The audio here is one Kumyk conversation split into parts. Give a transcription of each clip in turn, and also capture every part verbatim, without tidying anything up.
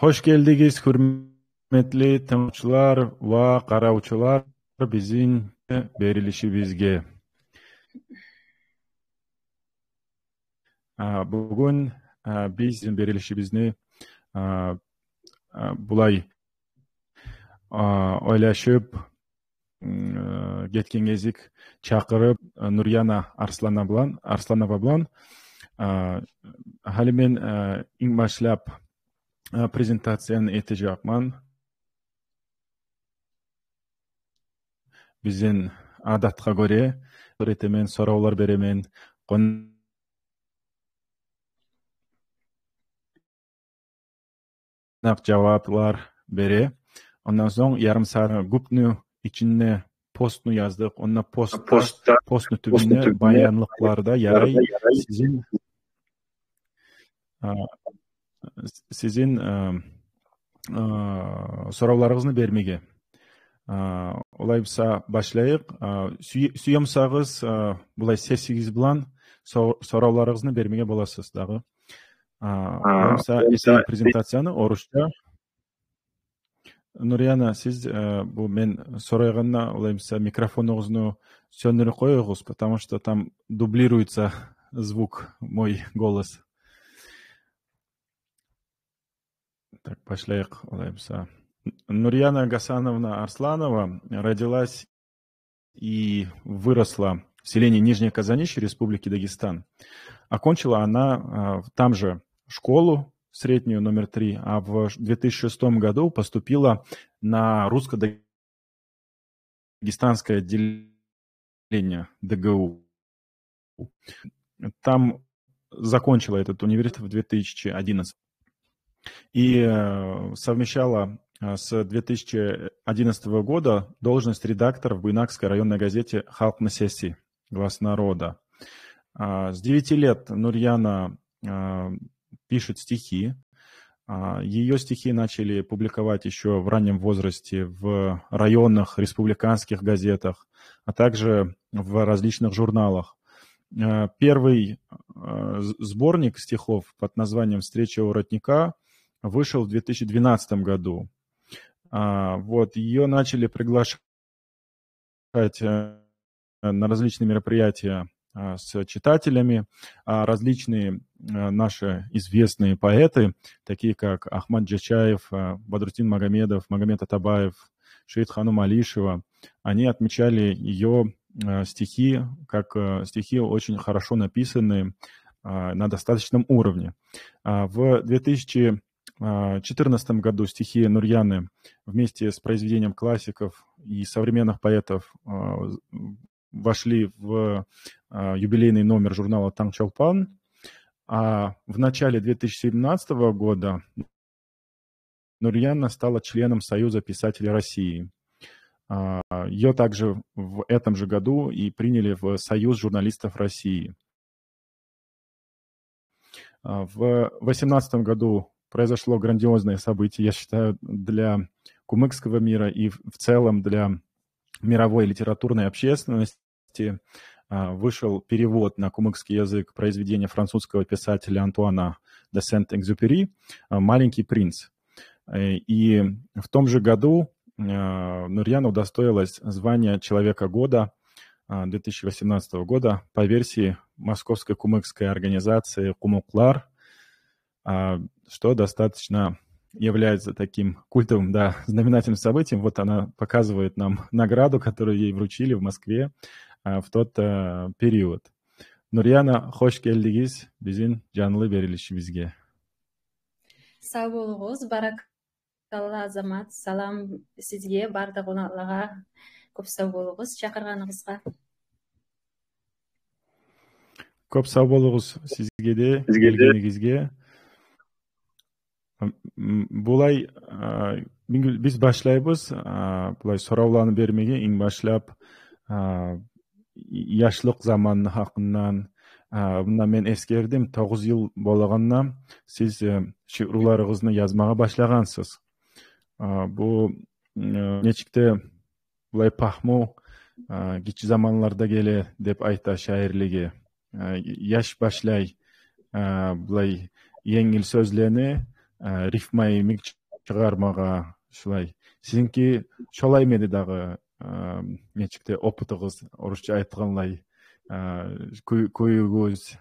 Хош гелдигиз, гьюрметли тынглавчулар ва къаравчулар, бизин берилишибизге. А, бугюн, а, биз берилишибизни, а, а, булай, а, ойлашып, м, э, гетген гезик чакъырып, э, Нурьяна Арслана булан, Арсланова булан, э, гьали мен, э, инг башлап, э, презентацияны этежекмен. Бизин адатгъа гёре, сорав этемен, соравлар беремен. Къон- къонакъ жаваплар бере. Ондан сонг ярым сагьат гюпню ичинде постну яздыкъ. Онда постда, постну тюбюнде баянлыкъларда ярай сизин, а, с-, сизин, а, а, соравларыгъызны бермеге. А, олай буса башлайыкъ. А, сюе-, сюе бусагъыз, а, булай сесигиз булан со-, соравларыгъызны бермеге боласыз дагъы. А, а, олай буса, а, этейик презентацияны орусча. Нурьяна, сиз, э, бу мен сорайгъанда, олай буса, микрофонугъузну сёндюрюп къоюгъуз, потому что там дублируется звук, мой голос. Так, башлайыкъ, олай буса. Нурьяна Гасановна Арсланова родилась и выросла в селении Нижнее Казанище Республики Дагестан. Окончила она, а, там же школу среднюю номер три, а в две тысячи шестом году поступила на русско-дагестанское отделение ДГУ. Там закончила этот университет в две тысячи одиннадцатом. И, э, совмещала, э, с две тысячи одиннадцатого года должность редактора в Буйнакской районной газете «Халкъны сеси», «Глас народа». А, с девяти лет Нурьяна, а, пишет стихи. А, её стихи начали публиковать ещё в раннем возрасте в районных, республиканских газетах, а также в различных журналах. Э, первый, э, з-, сборник стихов под названием «Встреча у родника» вышел в две тысячи двенадцатом году. А, вот, её начали приглашать, э, на различные мероприятия, а, с читателями, а различные, э, наши известные поэты, такие как Ахмат Джачаев, э, Бадрутдин Магомедов, Магомед Атабаев, Шаид-Ханум Алишева, они отмечали её, э, стихи как, э, стихи очень хорошо написанные, а, на достаточном уровне. А, в две тысячи четырнадцатом году стихи Нурьяны вместе с произведением классиков и современных поэтов, а, вошли в, а, юбилейный номер журнала «Танг Чолпон». А в начале две тысячи семнадцатого года Нурьяна стала членом Союза писателей России. А, её также в этом же году и приняли в Союз журналистов России. А, в восемнадцатом году произошло грандиозное событие, я считаю, для кумыкского мира и в, в целом для мировой литературной общественности. А, вышел перевод на кумыкский язык произведения французского писателя Антуана де Сент-Экзюпери, а, «Маленький принц». Э, и в том же году, э, Нурьяна удостоилась звания Человека года, а, две тысячи восемнадцатого года по версии московской кумыкской организации «Кумуклар», а, что достаточно является таким культовым, да, знаменательным событием. Вот она показывает нам награду, которую ей вручили в Москве, а, в тот, а, период. Нурьяна, хош гелдигиз бизин жанлы берилишибизге. Сав болугъуз, баракалла, Азамат. Салам сизге, бары да къонакълагъа. Кёп сав болугъуз чакъыргъаныгъызгъа. Кёп сав болугъуз сизге де, сизге де, гелгенигизге. М, м, булай, а, биз башлайбыз, а, булай соравланы бермеге, инг башлап, а, яшлыкъ заманны гьакъындан, а, мунда мен эсгердим, тогъуз йыл болагъанда сиз, э, шиъруларыгъызны язмагъа башлагъансыз. А, бу, э, нечик де булай пагьму, а, гиччи заманларда геле деп айта шаирлеге. А, яш башлай, а, булай енгил сёзлени, э, рифма йимик чыгъармагъа, шулай. Сизинки шолаймы эди дагъы, э, нечик де опытыгъыз, орусча айтгъанлай, э, кюй-, кююгюз,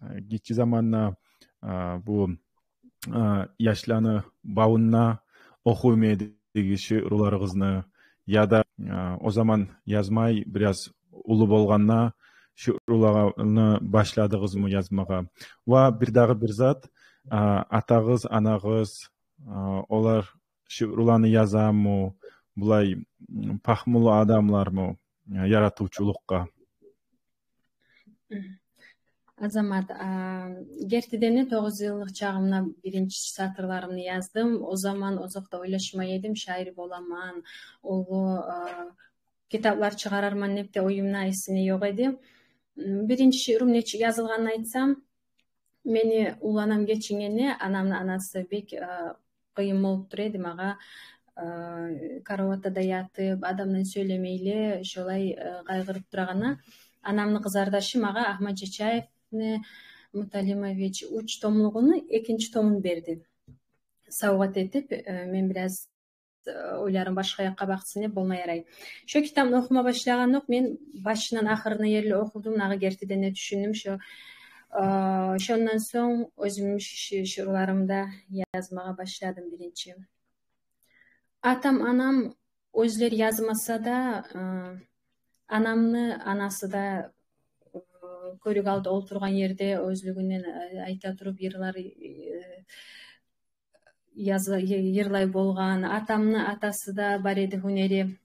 э, гиччи заманда, э, бу, э, яшланы бавунда охуйму эдигиз шиъруларыгъызны, яда, э, о заман язмай, бираз уллу болгъанда шиъруланы башладыгъызмы язмагъа? Ва бир дагъы бир зат, э, атагъыз, анагъыз, э, олар шиъруланы язамы, булай, м, пагьмулу адамлармы, э, яратывчулукъгъа? Азамат, а, гертиден де, тогъуз йыллыкъ чагъымда биринчи сатырларымны яздым. О заман озокъда ойлашмай эдим, шаир боламан, уллу, а, китаплар чыгъарарман деп де оюмда, эсимде ёкъ эди. М, биринчи шиърум нечик язылгъанын айтсам, мени улланам гечингенде, анамны анасы бек, а, къыйын болуп тура эди магъа, а, караватда да ятып, адамдан сёйлемейле, шолай, а, къайгъырып турагъанда, анамны къызардашы магъа Агьмат Чачаевни Муталимович уьч томлугъуну экинчи томун берди. Савгъат этип, э, мен бираз, э, ойларым башгъа якъгъа бакъсын деп, болма ярай. Шо китапны охума башлагъандокъ, мен башындан ахырына ерли охудум, дагъы гертиден де тюшюндюм. Шо, э, шондан сонг оьзюм ши-, ши-, шиъруларымны да язмагъа башладым биринчи. Атам, анам оьзлер язмаса да, э, анамны анасы да, э, кёрюк алды олтургъан ерде оьзлюгюнден, э, айта туруп йырлар, э, яза-, йы-, йырлай болгъан. Атамны атасы да бар эди гьюнери.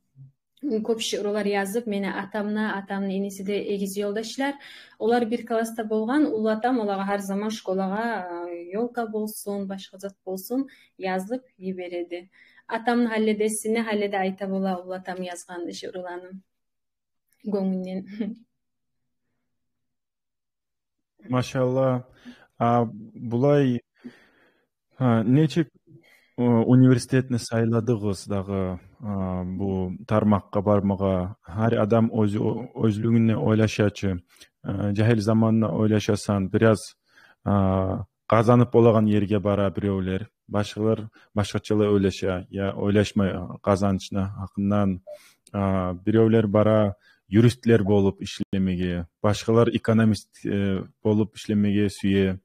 Кёп шиърулар язып, мени атамны, атамны иниси де эгиз ёлдашлар. Олар бир класста болгъан, уллу атам олагъа гьар заман школагъа, э, ёлка болсун, башгъа зат болсун, язып йибере эди. Атамны гьали де эсинде, гьали де айта бола уллу атам язгъан шиъруланы гёнгюнден. Машалла. А, булай, а, нечик, э, университетни сайладыгъыз дагъы, а, бу тармакъгъа бармагъа? Гьар адам оьзю, оьзлюгюнде ойлаша чы. Э, жагьил заманда ойлашасан, бираз, а, къазанып болагъан ерге бара биревлер, башгъалар башгъачалай ойлаша, я ойлашмай, а, къазанычны гьакъындан. А, биревлер бара юристлер болуп ишлемеге, башгъалар экономист, э, болуп ишлемеге сюе.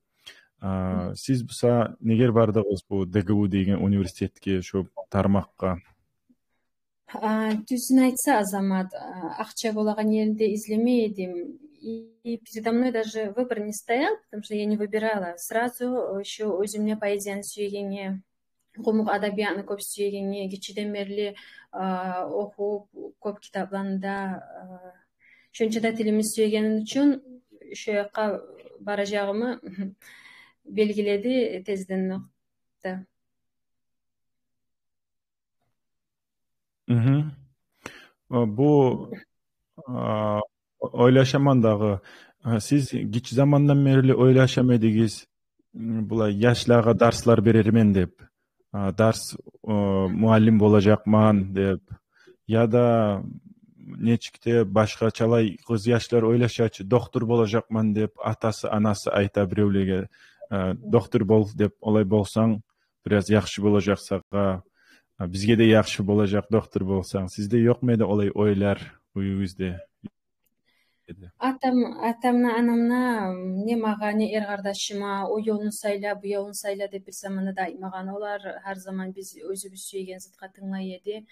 А, сиз буса неге бардыгъыз бу Д Г У деген университетге, шо тармакъгъа? А, тюзюн айтса, Азамат, а, акъча болагъан еринде излемей эдим. И, и передо мной даже выбор не стоял, потому что я не выбирала. Сразу, э, ещё оьзюмню поэзияны сюегенге, къумукъ адабиятны кёп сюегенге, гиччиден берли, а, охуп, кёп китапланы да, а, шонча да тилимни сюегеним учун шо якъгъа баражагъымны белгиледи тезден де. Мгм. Э, бу, а, ойлашаман дагъы. А, сиз гиччи замандан берли ойлашамы эдигиз, м, булай яшлагъа дарслар берермен деп, а, дарс, э, муаллим болажакъман деп, яда нечик де башгъачалай къыз яшлар ойлаша чы, доктор болажакъман деп, атасы, анасы айта биревлеге, э, доктор бол деп, олай болсанг, бираз яхшы болажакъ сагъа, а, бизге де яхшы болажакъ доктор болсанг. Сизде ёкъму эди олай ойлар уьюгюзде? Атам, атамны, анамны, не магъа, не эр къардашыма, о ёлну сайла, бу ёлну сайла деп бир заманда да айтмагъан олар. Гьар заман биз оьзюбюз сюеген затгъа тынглай эди.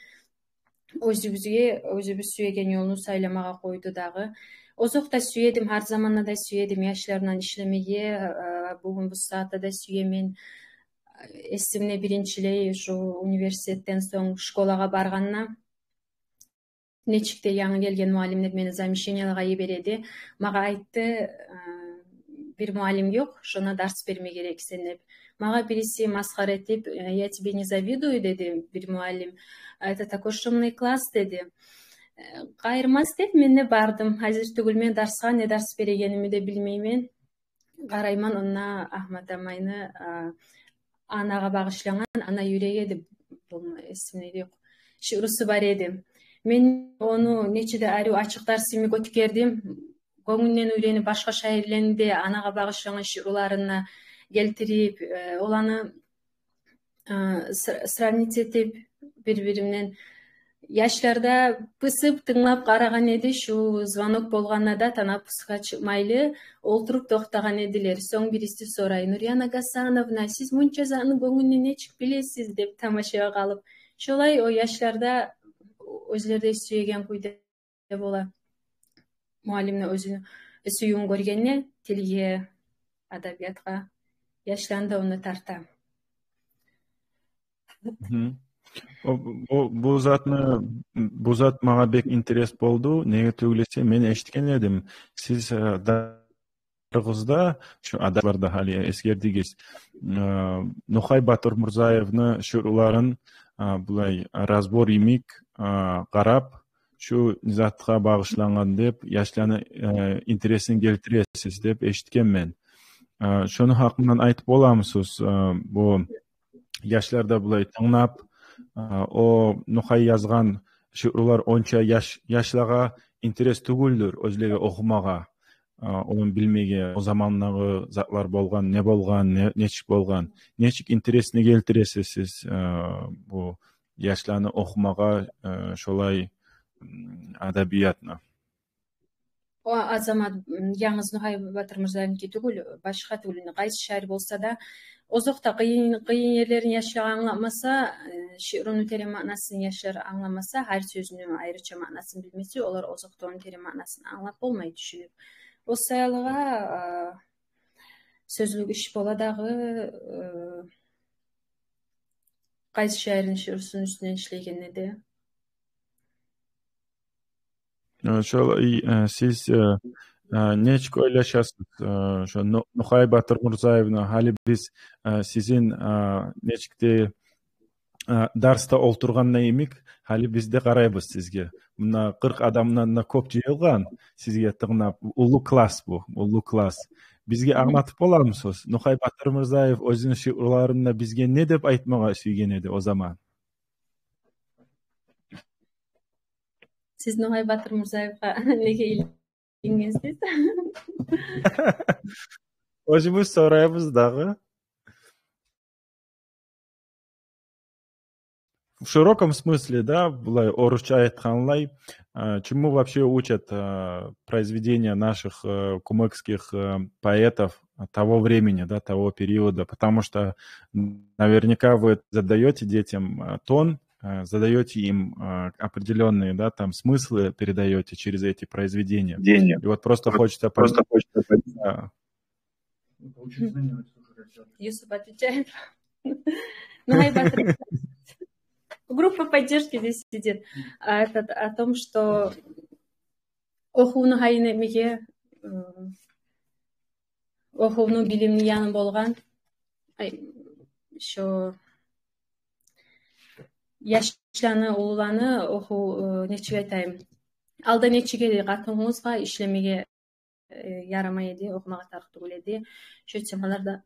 Оьзюбюзге, оьзюбюз сюеген ёлну сайламагъа къойду дагъы. Озокъда, сюедим, гьар заманда да сюедим яшлар булан ишлемеге, э, бугюн бу сагьатда да сюемен. Эсимде биринчилей, шо университетден сонг школагъа баргъанда, нечик де янгы гелген муаллимлер мени замещениялыгъа йибере эди. Магъа айтды, э, бир муаллим ёкъ, шонда дарс берме герексен деп. Магъа бириси масхара этип, э, «Я тебе не завидую», — деди бир муаллим. «Это такой шумный класс», — деди. Э, къайырмас деп, мен де бардым. Гьазир тюгюл мен дарсгъа не дарс берегенимни де билмеймен. Къарайман, онда Агьмат Амайны, а, анагъа багъышлангъан, «Ана юреги» деп, болма, эсимде ёкъ, шиърусу бар эди. Мен ону нече де арив ачыкъ дарс йимик оьтгердим. Гёнгюнден уьйренип, башгъа шаирлени де анагъа багъышлангъан шиъруларына гелтирип, э, оланы, э, сра-, сравнить этип бир-бири булан, яшлар да пысып тынглап къарагъан эди. Шу звонок болгъанда да, танаппусгъа чыкъмайлы олтуруп токътагъан эдилер. Сонг бириси сорай: «Нурьяна Гасановна, сиз мунча затны гёнгюнден нечик билесиз?» — деп, тамашагъа къалып. Шолай о яшлар да оьзлер де сюеген кюйде бола. Муаллим де оьзюню сюювюн гёргенде тилге, адабиятгъа, яшланы да ону тарта. Мгм. О, бу, бу затны, бу зат магъа бек интерес болду. Неге тюгюл эсе, мен эшитген эдим, сиз, э, да-, Кыргызда, шу адатларда гьали эсгердигиз, э, Нухай Батырмурзаевни шиъруларын, э, булай разбор йимик, э, къарап, шу затгъа багъышлангъан деп, яшланы, э, интересин гелтиресиз деп эшитгенмен. Э, шону гьакъындан айтып боламысыз? Э, бу яшлар да булай тынглап, э, о Нухай язгъан шиърулар онча яш-, яшлагъа интерес тюгюлдюр, оьзлеге охумагъа, э, ону билмеге, о замандагъы затлар болгъан, не болгъан, не, нечик болгъан, нечик интересни гелтиресиз сиз, э, бу яшланы охумагъа, э, шолай, м, адабиятны? О, Азамат, м, янгыз Нухай Батырмурзаевники тюгюл, башгъа тюгюл, къайсы шаир болса да, озокъда, къыйын, къыйын ерлерин яшлагъа англатмаса, э, шиърувну терен маънасын яшлар англамаса, гьар сёзню айрыча маънасын билмесе, олар озокъда ону терен маънасын англап болмай, тюшюнюп. О саялыгъа, э, сёзлюк иш бола дагъы, э, къайсы шаирни шиърусуну уьстюнден ишлегенде де. Э, шолай, э, сиз, э, э, нечик ойлашасыз, э, шо Ну-, Нухай Батырмурзаевни, гьали биз, э, сизин, э, нечик де, э, дарсда олтургъанда йимик, гьали биз де къарайбыз сизге. Мунда къыркъ адамдан да кёп жыйылгъан, сизге тынглап, уллу класс бу, уллу класс. Бизге англатып боламысыз, Нухай Батырмурзаев оьзюню шиъруларында бизге не деп айтмагъа сюйген эди о заман? Сиз Нухай Батырмурзаевге неге илингенсиз? Оьзюбюз сорайбыз дагъы. В широком смысле, да, булай орусча айтгъанлай, э, чему вообще учат, э, произведения наших, э, кумыкских, э, поэтов того времени, да, того периода, потому что наверняка вы задаёте детям, э, тон, э, задаёте им, э, определённые, да, там смыслы передаёте через эти произведения. И вот просто хочется пон-, да. Юсуп отвечает. Ну, гьай, Батыр. Группа поддержки здесь сидит. А этот, о том, что охувну гьайын этмеге, э, охувну билимни яны болгъан. Ай, шо яшланы, уллуланы охув, э, нечик айтайым, алда нечик эди, къатынгъызгъа ишлемеге, э, ярамай эди, охумагъа тарыкъ тюгюл эди. Шо темаларда,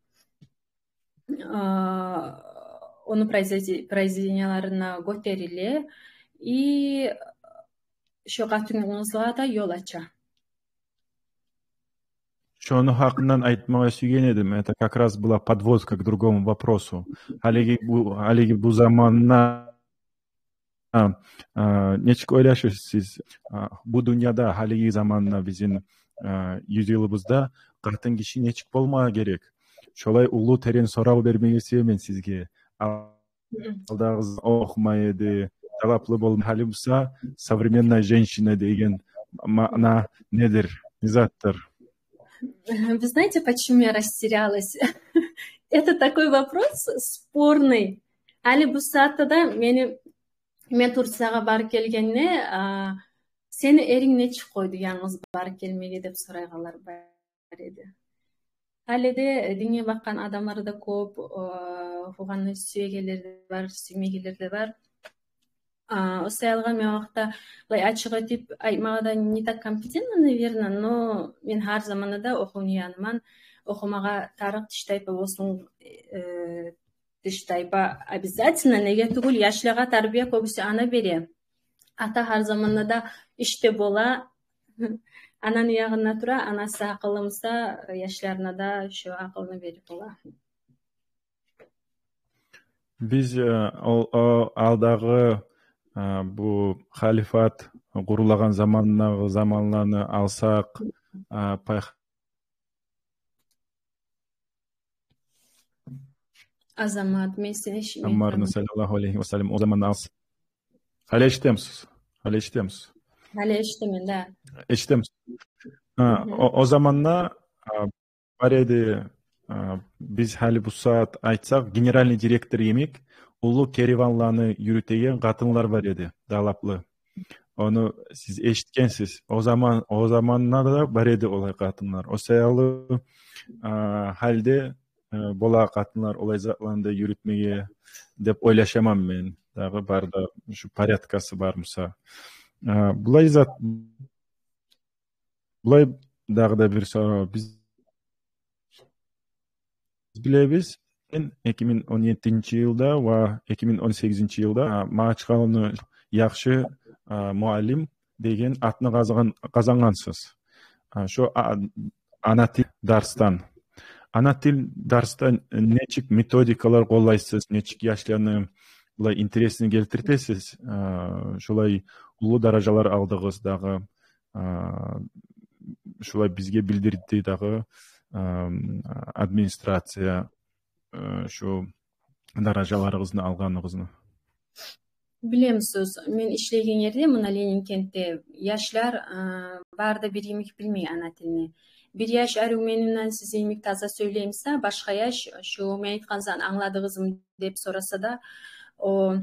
э, ону произведи-, произведенияларына гётериле и шо къатынгъызлагъа да ёл ача. Шону гьакъындан айтмагъа сюйген эдим. Это как раз была подводка к другому вопросу. Гьалиги бу, гьалиги бу заманда, а, а, нечик ойлашасыз сиз? А, бу дюньяда, гьалиги заманда, бизин, а, юз йылыбызда къатын гиши нечик болмагъа герек? Шолай уллу терен сорав бермеге сюемен сизге. А, Мгм. Алдагъы заман охумай эди, талаплы болмай. Гьали буса современная женщина деген маъна недир, не затдыр? Вы знаете, почему я растерялась? Это такой вопрос спорный. Гьали бу сагьатда да мени, мен Турциягъа барып гелгенде, а, сени эринг нечик къойду янгыз барып гелмеге деп сорайгъанлар бар эди. Гьали де, э, динге бакъгъан адамлар да кёп, э, охугъанны сюегенлер де бар, сюймейгенлер де бар. А, о саялгъа мен о вакътиде булай ачыкъ этип айтмагъа да не так компетентно, наверное, но мен гьар заманда да охувну яныман, охумагъа тарыкъ тиштайпа болсун, э, тиштайпа обязательно, неге тюгюл яшлагъа тарбия кёбюсю ана бере. Ата гьар заманда да ишде бола, ананы ягъында тура, анасы акъыллы буса, яшларына да шо акъылны берип бола. Биз, э, о, о алдагъы, э, бу халифат къурулагъан замандагъы заманланы алсакъ, э, пайх- Азамат, мен сени эшитмей Пайхаммарны турман. Саллаллагьу алайгьи ва саллам о заманны алс-, гьали эшитемисиз? Гьали эшитемисиз? Гьали эшитемен, да. Эшитемисиз? Гьа, о, о заманда, а, бар эди, а, биз гьали бу сагьат айтсакъ, генеральный директор йимик уллу кериванланы юрютеген къатынлар бар эди, далаплы. Ону сиз эшитгенсиз. О заман, о заманда да бар эди олай къатынлар. О саялы, а, гьали де, э, бола къатынлар олай затланы да юрютмеге деп ойлашаман мен. Дагъы бар да, шу порядкасы бар буса. А, булай зат, булай дагъы да бир сорав. Биз билебиз, мен эки минг он еттинчи йылда ва эки минг он сегизинчи йылда, а, Магьачкъаланы яхшы, а, муаллим деген атны къазангъан-, къазангъансыз. А, шо, а, ана тил дарсдан. Ана тил дарсда нечик методикалар къоллайсыз, нечик яшланы булай интересни гелтиртесиз, а, шолай уллу даражалар алдыгъыз дагъы, а, шолай бизге билдирди дагъы, а, администрация, а, шу даражаларыгъызны алгъаныгъызны. Билемисиз, мен ишлейген ерде, муна Ленинкентде, яшлар, а, бары да бир йимик билмей ана тилни. Бир яш арив мени булан сизин йимик таза сёйлей буса, башгъа яш, шу мен айтгъан затны англадыгъызмы деп сораса да, о,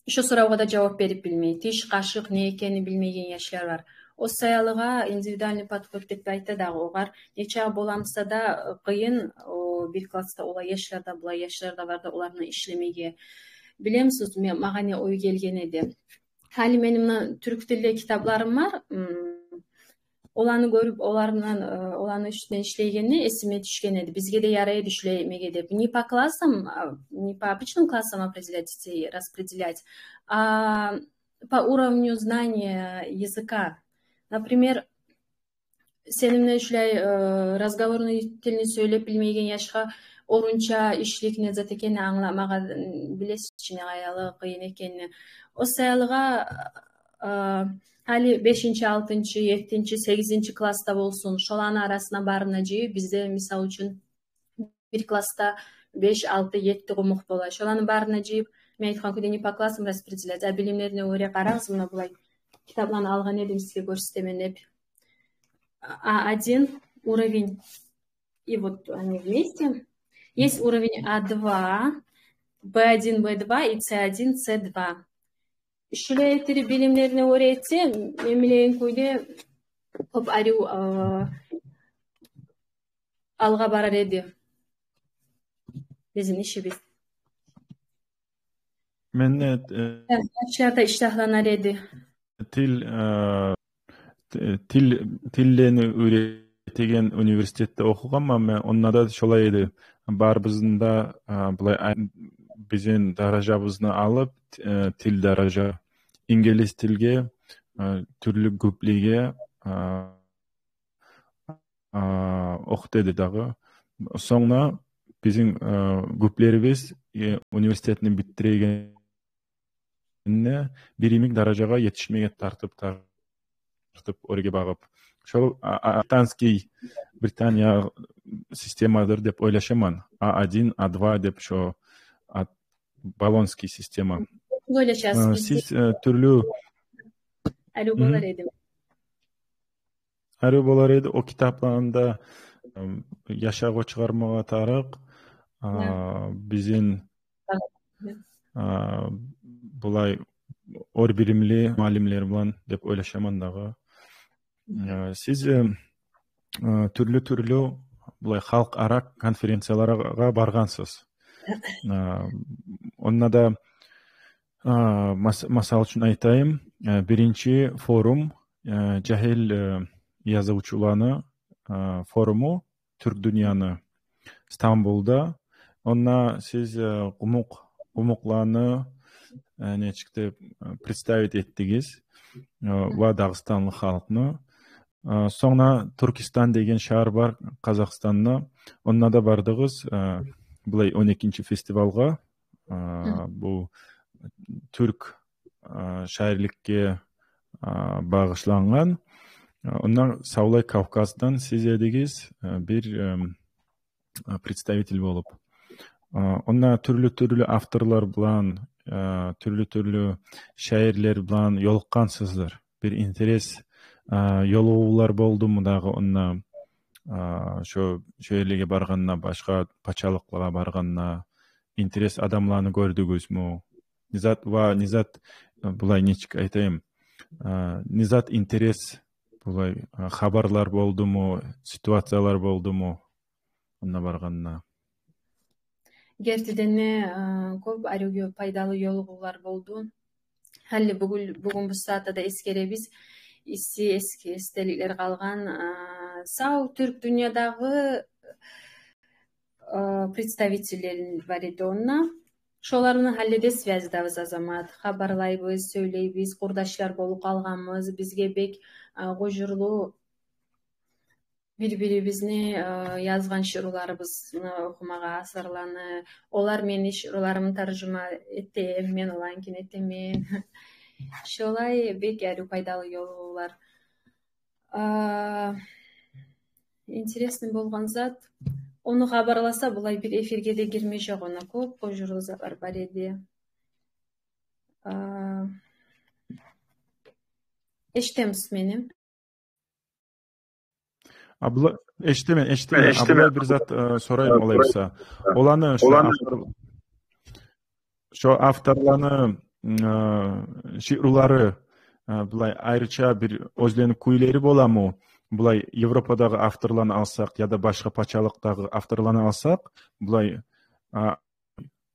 шо соравгъа да жавап берип билмей. Тиш, къашыкъ не экенин билмейген яшлар бар. О саялыгъа индивидуальный подход деп айта дагъы огъар. Нечакъы бола буса да къыйын, о, бир класста олай яшлар да, булай яшлар да бар да, олар булан ишлемеге. Билемисиз, ме-, магъа не ой гелген эди. Гьали мени муна тюрк тилде китапларым бар. М, оланы гёрюп, олар булан, э, оланы уьстюнде ишлейгенде эсиме тюшген эди. Бизге де ярай эди шулай этмеге деп. Не по классам, а, не по обычным классам определять этей, распределять, а по уровню знания языка. Например, сени булан шулай, э, разговорный тилни сёйлеп билмейген яшгъа орунча ишлик не зат экенин англамагъа, м, билесиз чи, не къаялы къыйын экенин. О саялыгъа, э, гьали бешинчи, алтынчы, еттинчи, сегизинчи класста болсун, шоланы арасына барына жыйып, бизде, мисал учун, бир класста беш, алты, етти къумукъ бола. Шоланы барына жыйып, мен айтгъан кюйде не по классам распределять, а билимлерине гёре къарагъыз, муна булай китапланы алгъан эдим, сизге гёрсетемен деп. А один уровень, и вот они вместе. Есть уровень А два, Б один, Б два и С один, С два. Шулай этип билимлерине гёре этсе, мен билеген кюйде кёп арив, э, алгъа барар эди бизин ишибиз. Мен де, э, яшлар да иштагьланар эди. Тил, э, т-, тил, тиллени уьйретеген университетде охугъанман мен, онда да шолай эди. Барыбызны да, э, булай, а, бизин даражабызны алып, т-, э, тил даража, инглиз тилге, э, тюрлю гюплеге, э, а, охута эди дагъы. Сонг бизин, а, гюплерибиз, э, университетни битдирегенде бир йимик даражагъа етишмеге тартып, тартып, оьрге багъып. Шо, а, а, британский, Британия системадыр деп ойлашаман. А один, А два деп шо, а, болонский система. Ойлашасыз, а, бизде сиз, э, тюрлю... Алю, мгм, болар эди. Арив болар эди, о китапланы да, ым, яшавгъа чыгъармагъа тарыкъ. А, бизин, а, булай оьр билимли муаллимлер булан деп ойлашаман дагъы. А, сиз, э, а, тюрлю-тюрлю булай халкъ ара конференцияларгъа баргъансыз. А, онда да, а, мас-, масал учун айтайым, э, биринчи форум, э, жагьил, э, язывчуланы, э, форуму тюрк дюньяны Стамбулда. Онда сиз, э, къумукъ, къумукъланы, э, нечик деп, э, представить этдигиз, э, ва дагъыстанлы халкъны. А, сонг да Туркестан деген шагьар бар Къазахстанда. Онда да бардыгъыз, а, булай он экинчи фестивалгъа. А, бу тюрк, а, шаирликге, а, багъышлангъан. А, онда савлай Кавказдан сиз эдигиз, а, бир, эм, а, представитель болуп. А, онда тюрлю-тюрлю авторлар булан, а, тюрлю-тюрлю шаирлер булан ёлукъгъансыздыр. Бир интерес, а, ёлугъувлар болдуму дагъы онда? А, шо, шо ерлеге баргъанда, башгъа пачалыкълагъа баргъанда, интерес адамланы гёрдюгюзмю? Не зат ва не зат, а, булай нечик айтайым, а, не зат интерес, булай, а, хабарлар болдуму, ситуациялар болдуму? Онда баргъанда. Гертиден де, а, кёп арив пайдалы ёлугъувлар болду. Гьали бугюн, бугюн бу сагьатда да эсгеребиз. Исси эсги эсделиклер къалгъан, а, сав тюрк дюньядагъы, а, представительлер бар эди онда. Шолар булан гьали де связьдабыз, Азамат. Хабарлайбыз, сёйлейбиз, къурдашлар болуп къалгъанбыз. Бизге бек, а, гьужурлу бир-бирибизни, э, язгъан шиъруларыбызны охумагъа, асарланы. Олар мени шиъруларымны таржума эте, мен оланыкин этемен. Шолай бек арив пайдалы ёлугъувлар. А, интересный болгъан зат, ону хабарласа, булай бир эфирге де гирмежек, она кёп гьужурлу затлар бар эди. А, эшитемисиз мени? Абла-, эшитемен, эшитемен. Абла, бир зат, э, сорайым олай буса. Оланы, шо автор-, шо авторланы, э, шиърулары, э, булай айрыча бир оьзлени кюйлери боламы? Булай Европадагъы авторланы алсакъ яда башгъа пачалыкъдагъы авторланы алсакъ, булай, а,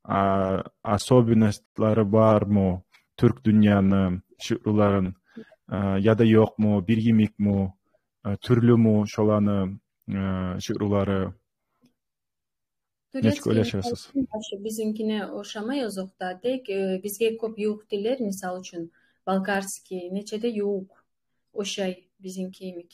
а, особенностьлары бармы тюрк дюньяны шиъруларын, а, яда ёкъму, бир йимикми, а, тюрлюмю шоланы, а, шиърулары? Нечик ойлашасыз? Турецкий, мисал учун, башгъа бизинкине ошамай озокъда, тек, э, бизге кёп ювукъ тиллер, мисал учун, балкарский, нече де ювукъ, ошай бизинки йимик.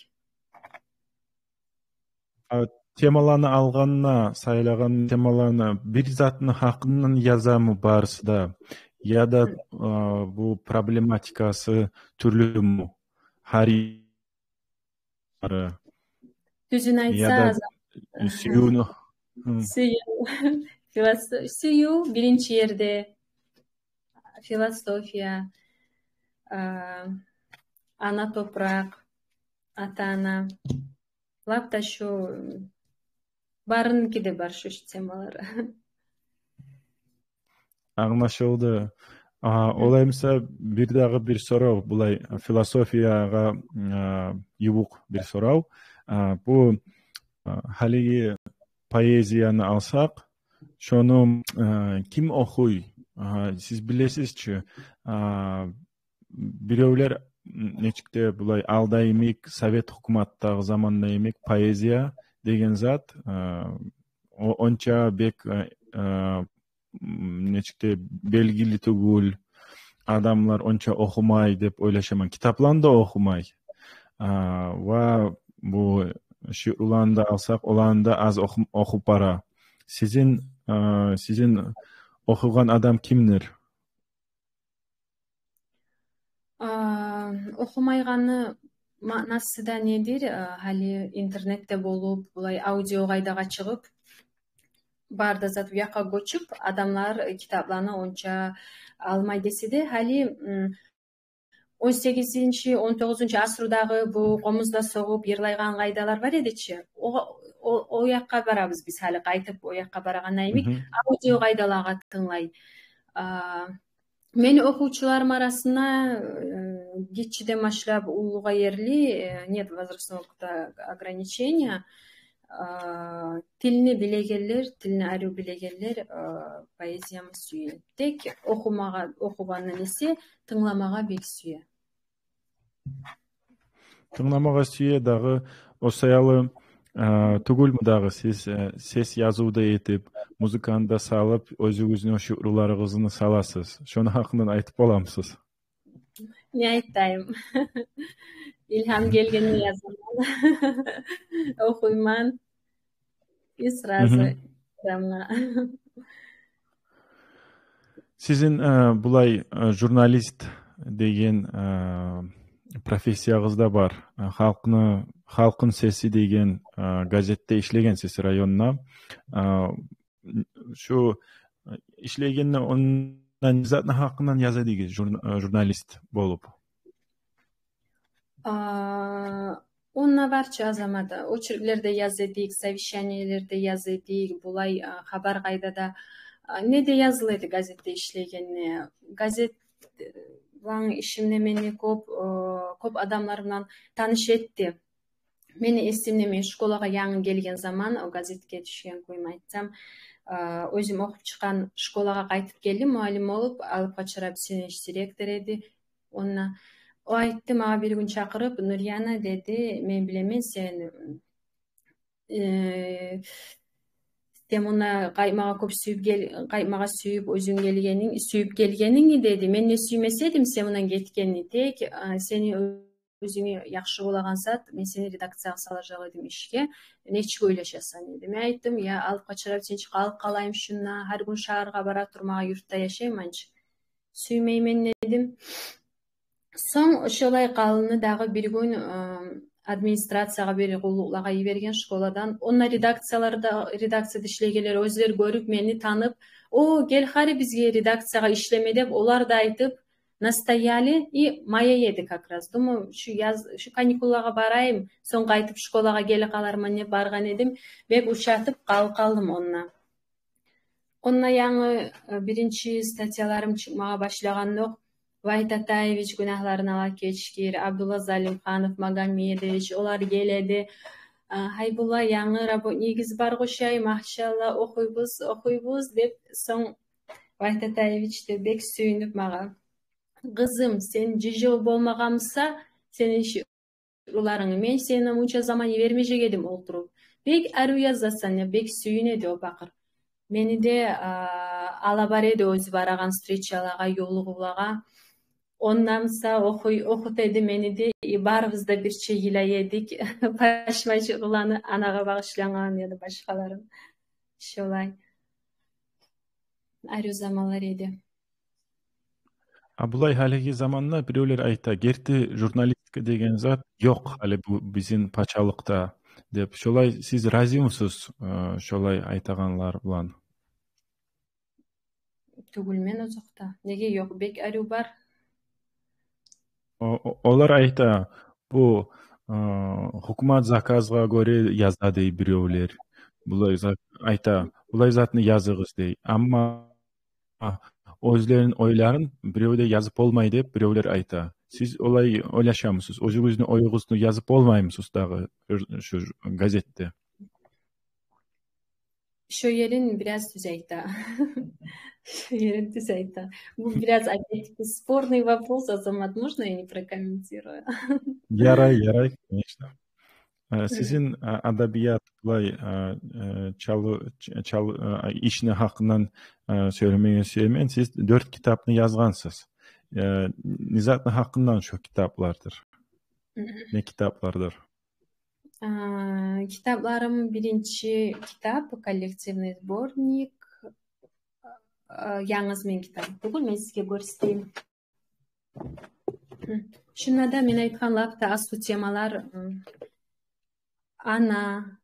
А, темаланы алгъанда, сайлагъан темаланы, бир затны гьакъындан язамы барысы да? Яда, а, бу проблематикасы тюрлюмю? Гьар... Тюзюн айтса, яда сюювню, сююв, филосо-, сююв биринчи ерде, философия, а, ана топуракъ, ата-ана. Лап да шу, барыныкиде бар шу темалар. Англашылды. А, олай буса, бир дагъы бир сорав, булай философиягъа, а, ювукъ бир сорав. А, бу, а, гьалиги поэзияны алсакъ, шону, а, ким охуй? А, сиз билесиз чи, а, биревлер, м, нечик де булай алда йимик, совет гьукуматдагъы заманда йимик поэзия деген зат, э, о-, онча бек, э, э, м, нечик де белгили тюгюл, адамлар онча охумай деп ойлашаман. Китапланы да охумай. А, ва бу шиъруланы да алсакъ, оланы да аз оху-, охуп бара. Сизин, э, сизин охугъан адам кимдир? А, охумайгъаны маънасы да недир? А, гьали интернетде болуп, булай аудио къайдагъа чыгъып, бары да зат бу якъгъа гёчюп, адамлар, э, китапланы онча алмай десе де, гьали, м, он сегизинчи, он тогъузунчу асрудагъы бу къомузда согъуп йырлайгъан къайдалар бар эди чи. О, о, о якъгъа барабыз биз гьали, къайтып о якъгъа барагъан йимик, аудио къайдалагъа тынглай. А, мени охувчуларым арасында, э, гиччиден башлап уллугъа ерли, э, нет возрастного какого-то ограничения. А, тилни билегенлер, тилни арив билегенлер, а, поэзияны сюе. Тек охумагъа, охугъандан эсе, тынгламагъа бек сюе. Тынгламагъа сюе дагъы, о саялы, а, тюгюлмю дагъы сиз, э, сес языв да этип, музыканы да салып, оьзюгюзню шиъруларыгъызны саласыз? Шону гьакъындан айтып боламысыз? Не айтайым? Илгьам гелгенде язаман, охуйман. И сразу Мгм. Инстаграмгъа. Сизин, э, булай, э, журналист деген, э, профессиягъыз да бар. Э, халкъны, «Халкъны сеси» деген, э, газетде ишлегенсиз районда. Э, шу, э, ишлегенде онда не затны гьакъындан яза эдигиз, журна-, э, журналист болуп? А, онда барча, Азамат, очерклер де яза эдик, совещаниелер де яза эдик, булай, а, хабар къайда да, а, не де языла эди газетде ишлегенде. Газет, э, булан ишимде мени кёп, э, кёп адамлар булан таныш этди. Мени эсимде, мен школагъа янгы гелген заман, о газетге тюшген кюйюм айтсам, а, оьзюм охуп чыкъгъан школагъа къайтып гелдим, муаллим болуп, Алып Къачыр Абусинович директор эди. Онда о айтды, магъа бир гюн чакъырып: «Нурьяна, — деди, — мен билемен сен, э, сен мунда къайтмагъа кёп сююп гел-, къайтмагъа сююп оьзюнг гелгенинг, сююп гелгенинг, — деди. — Мен де сюймес эдим сен мундан гетгенни. Тек, а, сени оьзюнге яхшы болагъан зат, мен сени редакциягъа салажакъ эдим ишге. Нечик ойлашасан?» — деди. Мен айтдым: «Я, Алып Къачыр Абусинович, къалып къалайым шунда, гьар гюн шагьаргъа бара турмагъа, юртда яшайман чы. Сюймеймен», — дедим. Сонг шолай къалынды. Дагъы бир гюн, э, администрациягъа, бир къуллукълагъа йиберген школадан. Онда редакцияларда, редакцияда ишлегенлер оьзлер гёрюп, мени танып: «О, гел хари бизге редакциягъа ишлеме», — деп, олар да айтып, настояли. И мая эди как раз. Думаю, шу яз, шу каникуллагъа барайым, сонг къайтып школагъа геле къаларман деп баргъан эдим. Бек ушатып къалып къалдым онда. Онда янгы, э, биринчи статьяларым чыкъмагъа башлагъандокъ, Вагьит Атаевич, гюнагьларын Аллагь гечгир, Абдулла Залимханов, Магомедович, олар геледи. А, «Гьайбулла, янгы работнигигиз бар къошай, машалла, охуйбуз, охуйбуз», — деп. Сонг Вагьит Атаевич де бек сююнюп магъа: «Къызым, сен жыжыл болмагъан буса, сени шиъруларынгны мен сени мунча заман йибермежек эдим олтуруп. Бек арив язасан», — деп, бек сююне эди о пакъыр. Мени де, а, ала бара эди оьзю барагъан встречалагъа, ёлугъувлагъа. Ондан буса охуй-, охута эди мени де, и барыбыз да бирче йылай эдик. Пашман шиъруланы, анагъа багъышлангъан яда башгъаларын. Шолай арив заманлар эди. А булай гьалиги заманда биревлер айта: «Герти журналистика деген зат ёкъ гьали бу бизин пачалыкъда», — деп. Шолай сиз разимисиз, э, шолай айтагъанлар булан? Тюгюлмен озокъда. Неге ёкъ? Бек арив бар. О-, о-, олар айта, бу, э, гьукумат заказгъа гёре яза дей биревлер. Булай зат айта, булай затны языгъыз дей. Амма оьзлерин ойларын бирев де язып болмай деп биревлер айта. Сиз олай ойлашамысыз? Оьзюгюзню оюгъузну язып болмаймысыз дагъы шу газетде? Шо ерин бираз тюз айта. Шо ерин тюз айта. Бу бираз, опять-таки, спорный вопрос, Азамат, можно я не прокомментирую? Ярай, ярай, конечно. Э, сизин, э, адабият, булай, э, э, чалыв, ч-, чалыв, э, ишни гьакъындан, э, сёйлемеге сюемен. Сиз дёрт китапны язгъансыз. Э, не затны гьакъындан шо китаплардыр? Не китаплардыр? А, китапларым, биринчи китап, коллективный сборник, а, «Янгыз мен» китабы тюгюл, мен сизге гёрсетейим. Шунда да мен айтгъан лап да аслу темалар, м, ана,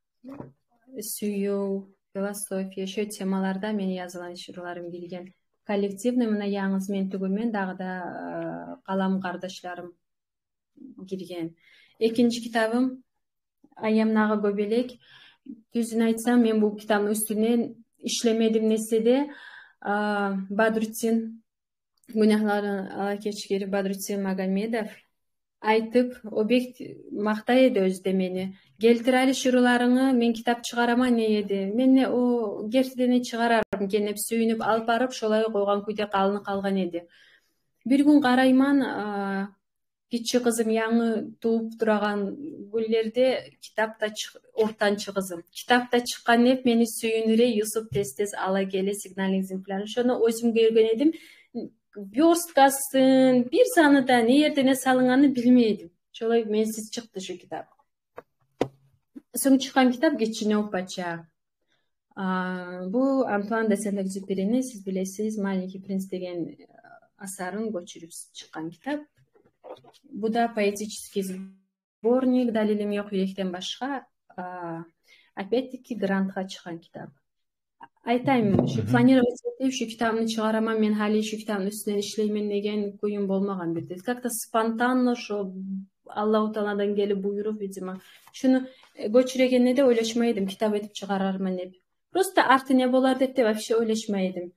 сююв, философия, шо темаларда мени язылгъан шиъруларым гирген. Коллективный, муна, «Янгыз мен» тюгюл, мен дагъы да, э, къалам къардашларым гирген. Экинчи китабым «Аямдагъы гёбелек». Тюзюн айтсам, мен бу китапны уьстюнден ишлемедим десе де, а, Бадрутдин, гюнагьларын Аллагь гечгир, Бадрутдин Магомедов айтып, о бек макътай эди оьзю де мени. «Гелтир гьали шиъруларынгны, мен китап чыгъараман», — дей эди. Мен де, о, гертиден де чыгъарарман экен деп сююнюп, алып барып, шолай къойгъан кюйде къалынып къалгъан эди. Бир гюн къарайман, а, гиччи къызым янгы тувуп турагъан гюнлерде китап да чыкъ-, ортанчы къызым. Китап да чыкъгъан деп мени сююндюре Юсуп тез-тез ала геле сигнальный экземплярны. Шону оьзюм гёрген эдим. Вёрсткасын, бир заны да не ерде не салынгъанын билмей эдим. Шолай менсиз чыкъды шо китап. сонг чыкъгъан китап «Гиччинев пача». А, бу Антуан де Сент-Экзюперини, сиз билесиз, «Маленький принц» деген, э, асарын гёчюрюп чыкъгъан китап. Бу да поэтический сборник, «Далилим ёкъ юрекден башгъа», а, опять-таки грантгъа чыкъгъан китап. Айтайым, шу планировать этип, шу китапны чыгъараман, мен гьали шу китапны уьстюнден ишлеймен деген кююм болмагъан бирде. Как-то спонтанно, шо Аллагьу Тааладан гелип буйрук, видимо. Шуну, э, гёчюрегенде де ойлашмай эдим, китап этип чыгъарарман деп. Просто арты не болар деп де вообще ойлашмай эдим.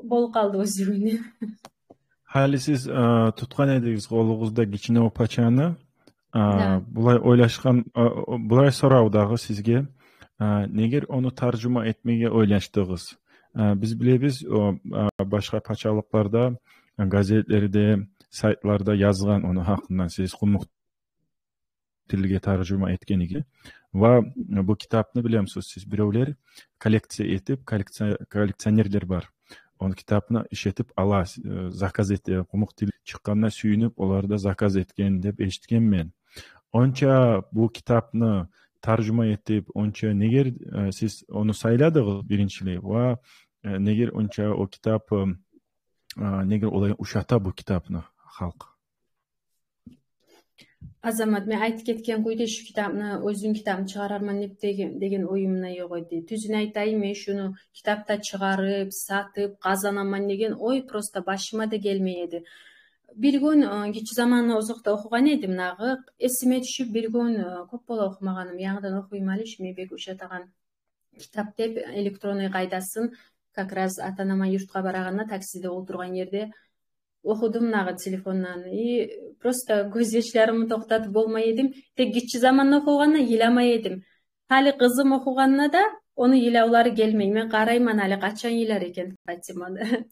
Болуп къалды оьзюгюне. Гьали сиз, э, тутгъан эдигиз къолугъузда «Гиччинев пачаны». Э, да. Булай ойлашгъан, э, булай сорав дагъы сизге. Э, негер ону таржума этмеге ойлашдыгъыз? Э, биз билебиз, о, э, башгъа пачалыкъларда, э, газетлерде, сайтларда язгъан ону гьакъындан, сиз къумукъ тилге таржума этгенигиз. Ва бу китапны, билемисиз сиз, биревлер коллекция этип, коллекция-, коллекционерлер бар. Ону китапны иш этип ала, э, заказ эте, къумукъ тил чыкъгъанына сююнюп, олар да заказ этген деп эшитгенмен. Онча бу китапны таржума этип, онча негер, э, сиз ону сайладыгъыз биринчилей? Ва, э, негер онча о китап, э, э, негер олай ушата бу китапны халкъ? Азамат, мен айтып гетген кюйде, шу китапны, оьзюм китапны чыгъарарман деп деген, деген оюм да ёкъ эди. Тюзюн айтайым, мен шуну китап да чыгъарып, сатып, къазанаман деген ой просто башыма да гелмей эди. Бир гюн, э, гиччи заманда узакъда охугъан эдим дагъы, эсиме тюшюп, бир гюн, э, кёп бола охумагъаным, янгыдан охуйман гьали, шу мен бек ушатагъан китап деп, электронный къайдасын, как раз ата-анама юртгъа барагъанда таксиде олтургъан ерде охудум дагъы телефондан. И просто гёзьяшларымны токътатып болмай эдим. Тек гиччи заманда охугъанда йыламай эдим. Гьали къызым охугъанда да ону йылавлары гелмей. Мен къарайман, гьали къачан йылар экен Фатима.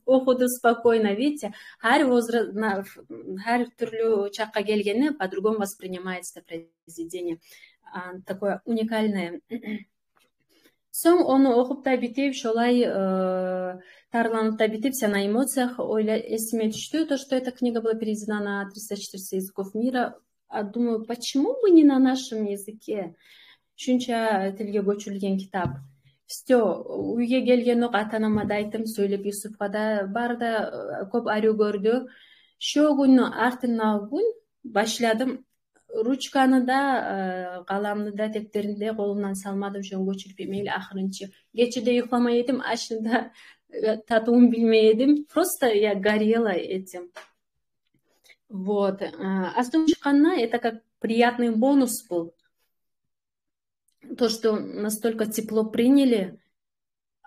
Охуду спокойно, видите. Гьар возра-, на-, гьар тюрлю чакъгъа гелгенде по-другому воспринимается это произведение. А, такое уникальное. Сонг ону охуп да битип, шолай, э, тарланып да битип, всё на эмоциях, ойла-, эсиме тюшдю то, что эта книга была переведена на триста-четыреста языков мира. А думаю, почему бы не на нашем языке? Шунча тилге гёчюрюлген китап. Всё, уьйге гелгенокъ ата-анама да айтдым, сёйлеп, Юсупгъа да, бары да, э, кёп арив гёрдю. Шо гюнню артындагъы гюн башладым. Ручканы да, э, къаламны да, тептерни де къолумдан салмадым, шону гёчюрюп этмейли ахырынчы. Гече де юхламай эдим, ашны да, э, татывун билмей эдим. Просто я горела этим. Вот. Э, аз сонг чыкъгъанда, это как приятный бонус был. То, что настолько тепло приняли,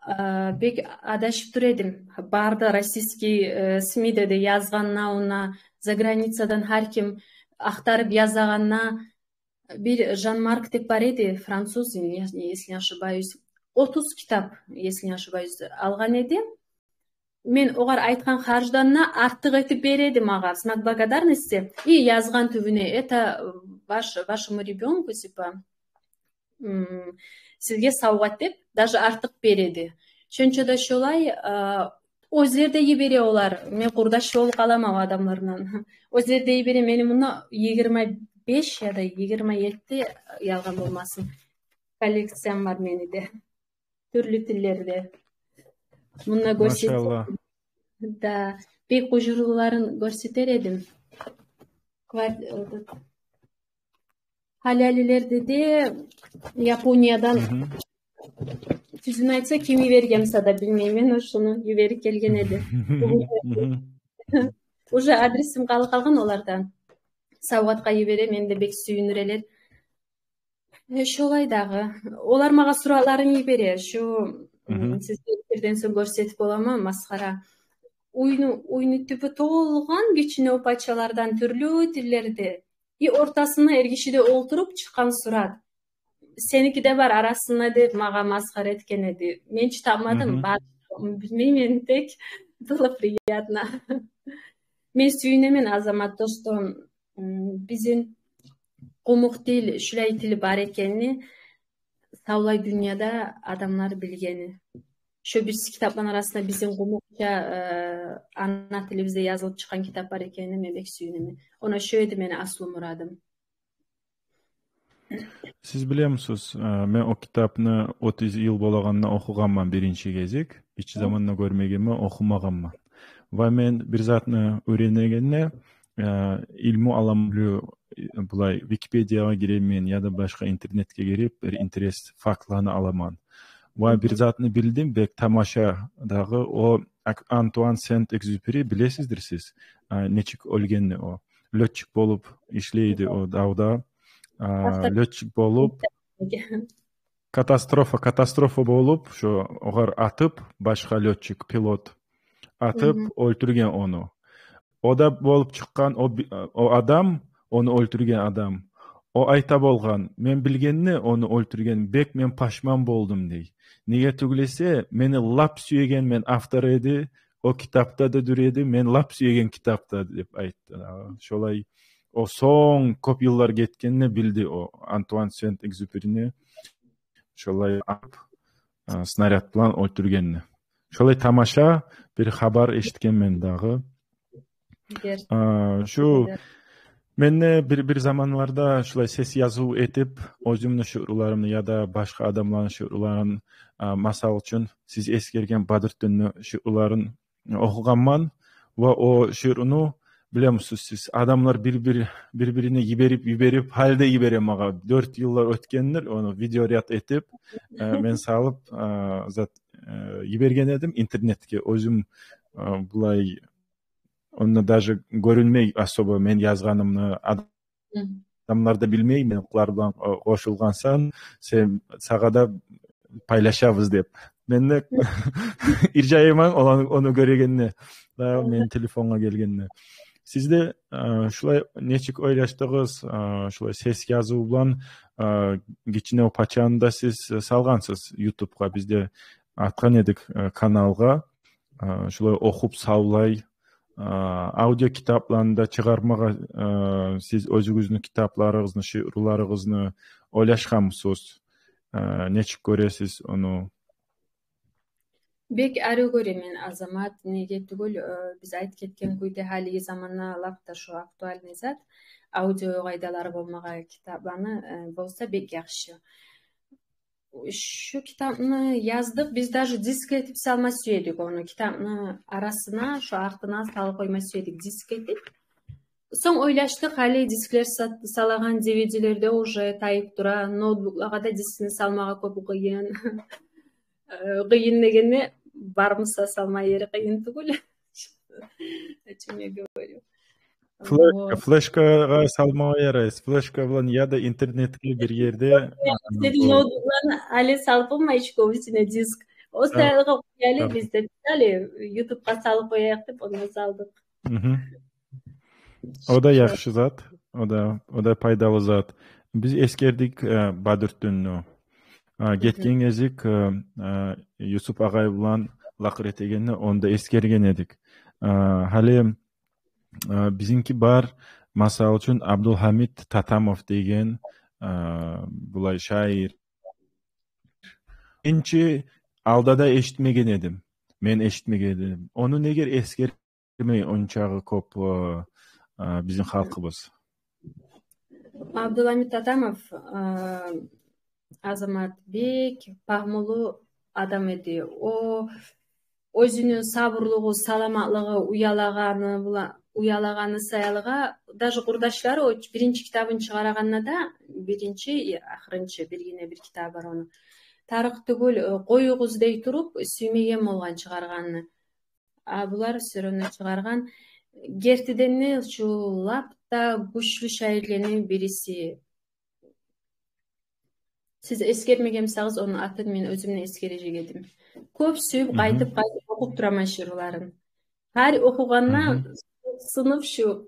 э, бек адашып тура эдим. Бары да российский, э, СМИ-де де язгъанда, онда заграницадан гьар ким ахтарып язагъанда, бир Жан-Марк деп бар эди, француз, если не ошибаюсь, отуз китап, если не ошибаюсь, алгъан эди. Мен огъар айтгъан харждан да артыкъ этип бере эди магъа, в знак благодарности. И язгъан тюбюне: «Это ваш, вашему ребёнку, типа, м, сизге савгъат», — деп, даже артыкъ бере эди. Шонча да шолай, а, оьзлер де йибере олар. Мен къурдаш болуп къаламан о адамлардан. Оьзлер де йибере. Мени мунда йигирма беш яда йигирма етти, ялгъан болмасын, коллекциям бар мени де. Тюрлю тиллерде. Мунда гёрсетсе... Машалла. Да, бек къужурлуларын гёрсетер эдим. Кват-, этот, гьалялилерде де, Япониядан. Мгм. Тюзюн айтса, ким йиберген буса да билмеймен, о шуну йиберип гелген эди. Мгм. Уже адресим къалып къалгъан олардан. Савгъатгъа йибере, мени де бек сююндюрелер. Э, шолай дагъы. Олар магъа суратларын йибере. Шу, м, мгм, сизге эфирден сонг гёрсетип боламан, масхара. Уьйню, уьйню тюбю толгъан гиччинев пачалардан тюрлю тиллерде. И ортасына эргиши де олтуруп чыкъгъан сурат. «Сеники де бар арасында», — деп, магъа масхара этген эди. Мен чыдамадым. Мгм. Бар, билмеймен, тек было приятно. Мен сююнемен, Азамат, то, что, м, бизин къумукъ тил, шулай тил бар экенни савлай дюньяда адамлар билгени. Шо бирси китапланы арасында бизин къумукъча, э, ана тилибизде язылып чыкъгъан китап бар экенине мен бек сююнемен. Она шо эди мени аслу мурадым. Сиз билемисиз, э, мен о китапны отуз йыл болагъанда охугъанман биринчи гезик. Гиччи заманда гёрмегенмен, охумагъанман. Ва мен бир затны уьйренегенде, э, илму аламан, биле, э, булай Википедиягъа гиремен яда башгъа интернетге гирип, бир интерес фактланы аламан. Ва бир затны билдим, бек тамаша дагъы, о Ак-, Антуан Сент-Экзюпери, билесиздир сиз, э, нечик оьлгенни о. Лётчик болуп ишлейди о давда. А, лётчик болуп, катастрофа, катастрофа болуп, шо огъар атып, башгъа лётчик, пилот атып, оьлтюрген ону. О да болуп чыкъгъан, о би-, о адам, ону оьлтюрген адам. О айта болгъан: «Мен билгенни ону оьлтюрген, бек мен пашман болдум», — дей. Неге тюгюл эсе, мени лап сюеген мен автор эди, о китапда да дюр эди, мен лап сюеген китапда, деп айтды. Шолай о сонг кёп йыллар гетгенде билди о Антуан Сент-Экзюперини шолай атып, э, снаряд булан оьлтюргенни. Шолай тамаша бир хабар эшитгенмен дагъы. Герти. А, шу, герти. Мен де бир, бир заманларда шулай сес языв этип, оьзюмню шиъруларымны яда башгъа адамланы шиъруларын, а, масал учун, сиз эсгерген Бадрутдинни шиъруларын охугъанман. Ва о шиърну, билемисиз сиз, адамлар бир-бир, бир-бирине йиберип, йиберип, гьали де йибере магъа. Дёрт йыллар оьтгендир, ону видеоряд этип, э, мен салып, э, зат, э, йиберген эдим интернетге. Оьзюм, э, булай, онда даже гёрюнмей особо мен язгъанымны, ад-, адамлар да билмей, мен къуллар булан, э, къошулгъансан, сен, сагъа да пайлашабыз деп. Мен де иржайман ону, ону гёрегенде, да, мени телефонгъа гелгенде. Сиз де, э, шулай нечик ойлашдыгъыз, э, шулай сес языв булан, э, гиччинев пачаны да сиз салгъансыз ютубгъа, биз де атгъан эдик, э, каналгъа. Э, шулай охуп савлай, э, аудио китапланы да чыгъармагъа, э, сиз оьзюгюзню китапларыгъызны, шиъруларыгъызны ойлашгъанмысыз? Э, нечик гёресиз ону? Бек арив гёремен, Азамат. Неге тюгюл, э, биз айтып гетген кюйде, гьалиги заманда лап да шу актуальный зат. Аудио къайдалары болмагъа китапланы, э, болса бек яхшы. Шу китапны яздыкъ, биз даже диск этип салма сюедик ону. Китапны арасына, шу артына салып къойма сюедик диск этип. Сонг ойлашдыкъ, гьали дисклер са-, салагъан, дивидилер де уже тайып тура, ноутбуклагъа да дискни салмагъа кёп къыйын. Э, къыйын дегенде, бармыса салма ери къыйын тюгюл. О чём я говорю. Флешка, вот, флешкагъа салмагъа ярай. Флешка булан яда интернетге бир ерде. Сени ноутбукланы гьали салып болмай эч кёбюсюне диск. О саялы къояйыкъ, биз де гьали ютубгъа салып къояйыкъ деп, онда салдыкъ. О да яхшы зат, о да, о да пайдалы зат. Биз эсгердик, э, Бадрутдинни. Э, гетген гезик, э, э, Юсуп агъай булан лакъыр этегенде, онда эсгерген эдик. Э, гьали, э, бизинки бар, масал учун, Абдулгьамид Татамов деген, э, булай шаир. Биринчи, алда да эшитмеген эдим. Мен эшитмеген эдим. Ону негер эсгер- мей ончакъы кёп, э, э, бизин халкъыбыз. Абдулгьамид Татамов, э, Азамат, бек пагьмулу адам эди. О оьзюню сабурлугъу, саламатлыгъы, уялагъаны була-, уялагъаны саялыгъа, даже къурдашлары о биринчи китабын чыгъарагъанда да, биринчи, э, ахырынчы, биргине бир китабы бар ону. Тарыкъ тюгюл, э, къоюгъуз дей туруп, сюймеген болгъан чыгъаргъанны. А булар всё равно чыгъаргъан. Гертиден де, шу лап да гючлю шаирлени бириси. Сиз эсгермеген бусагъыз ону атын, мен оьзюм де эсгережек эдим. Кёп сююп, къайтып-къайтып охуп тураман шиъруларын. Гьар охугъанда сынып шу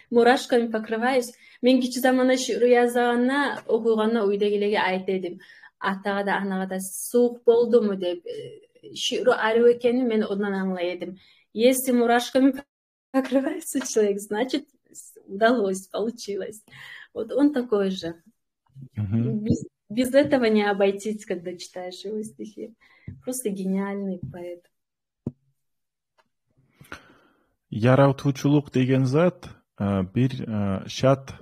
мурашками покрываюсь. Мен гиччи заманда шиъру язагъанда, охуйгъанда уьйдегилеге айта эдим. Атагъа да, анагъа да сувукъ болдуму деп, э, шиъру арив экенин мен ондан англай эдим. Если мурашками покрывается человек, значит, удалось, получилось. Вот он такой же. Без, без этого не обойтись, когда читаешь его стихи. Просто гениальный поэт. Яратывчулукъ деген зат, э, бир, э, шат,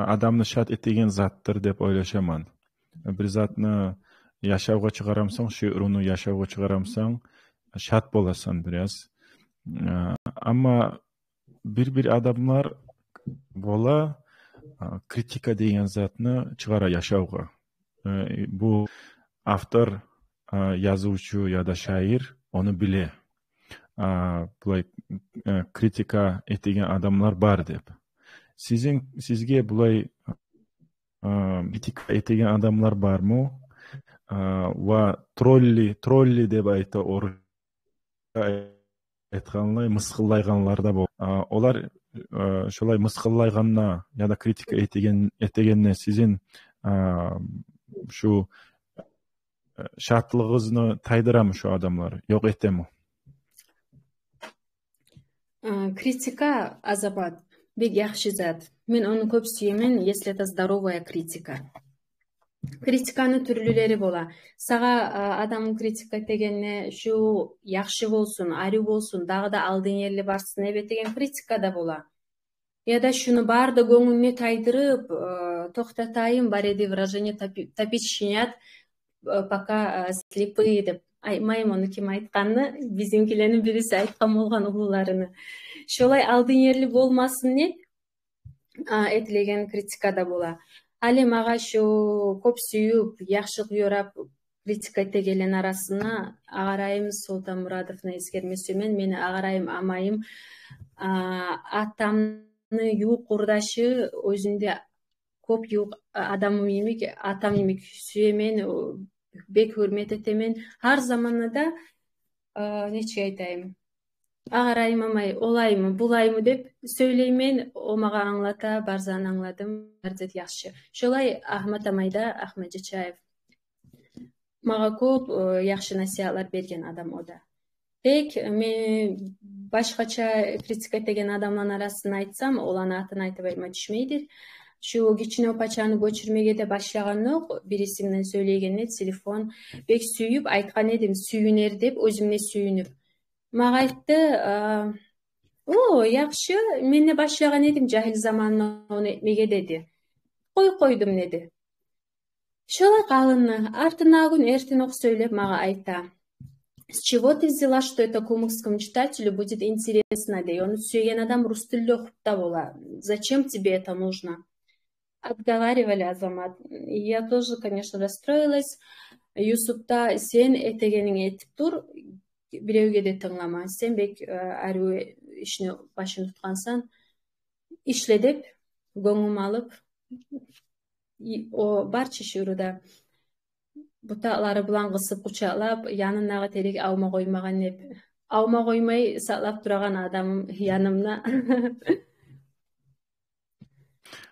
адамны шат этеген затдыр деп ойлашаман. Бир затны яшавгъа чыгъарамсан, шиърувну яшавгъа чыгъарамсан, шат боласан бираз. Э, амма бир-бир адамлар бола, э, критика деген затны чыгъара яшавгъа. Э, бу автор, э, язывчу яда шаир ону биле. Э, булай, э, критика этеген адамлар бар деп. Сизин, сизге булай, э, критика этеген адамлар бармы? Э, ва тролли, тролли деп айта орусча айтгъанлай, мысгъыллайгъанлар да бола. Э, олар, э, шолай мысгъыллайгъанда яда критика этеген, этегенде сизин, э, шу, э, шатлыгъыгъызны тайдырамы шу адамлар? Ёкъ этеми? Э, критика, Азамат, бек яхшы зат. Мен ону кёп сюемен, если это здоровая критика. Критиканы тюрлюлери бола. Сагъа, э, адам критика этегенде, шу яхшы болсун, арив болсун, дагъы да алдын ерли барсын деп этеген критика да бола. Яда шуну бары да гёнгюнге тайдырып, э, токътатайым, бар эди выражение топи-, топить щенят, э, пока, э, слепые деп. Айтмайым ону ким айтгъанны, бизинкилени бириси айтгъан болгъан, уллуларыны. Шолай алдын ерли болмасын деп, а, этилеген критика да бола. Гьали магъа шу кёп сююп, яхшылыкъ ёрап, критика этегенлени арасында агъарайым Солтанмурадовну эсгерме сюемен. Мени агъарайым, амайым, а, атамны ювукъ къурдашы, оьзюн де кёп ювукъ адамым йимик, атам йимик сюемен, о, бек гьюрмет этемен. Гьар заманда да, а, нечик айтайым, агъарайым, амай, олаймы, булаймы деп сёйлеймен, о магъа англата, бар затны англадым, бар зат яхшы. Шолай Агьмат амай да, Агьмат Жачаев. Магъа кёп, э, яхшы насигьатлар берген адам о да. Тек, э, мен башгъача критика этеген адамланы арасын айтсам, оланы атын айтып айтма тюшмейдир. Шу гиччине опачаны гёчюрмеге де башлагъандокъ, бириси булан сёйлейгенде телефон, бек сююп айтгъан эдим, сююнер деп, оьзюмне сююнюп. Магъа айтды, э, о, яхшы, мен де башлагъан эдим жагьил заманда ону этмеге, деди. Къой, къойдум, деди. Шолай къалынды. Артындагъы гюн эртен окъ сёйлеп магъа айта: «С чего ты взяла, что это кумыкскому читателю будет интересно?» — дей. Ону сюеген адам рус тилде охуп да бола. «Зачем тебе это нужно?» Отговаривали, Азамат. Я тоже, конечно, расстроилась. Юсуп да: «Сен этегенинг этип тур, биревге де тынглама. Сен бек, э, арив ишни башын тутгъансан. Ишле», — деп, гёнгюм алып, и, о барча шиъруда бутакълары булан къысып, къучакълап, янындагъы терек авма къоймагъан деп, авма къоймай сакълап турагъан адамым янымда.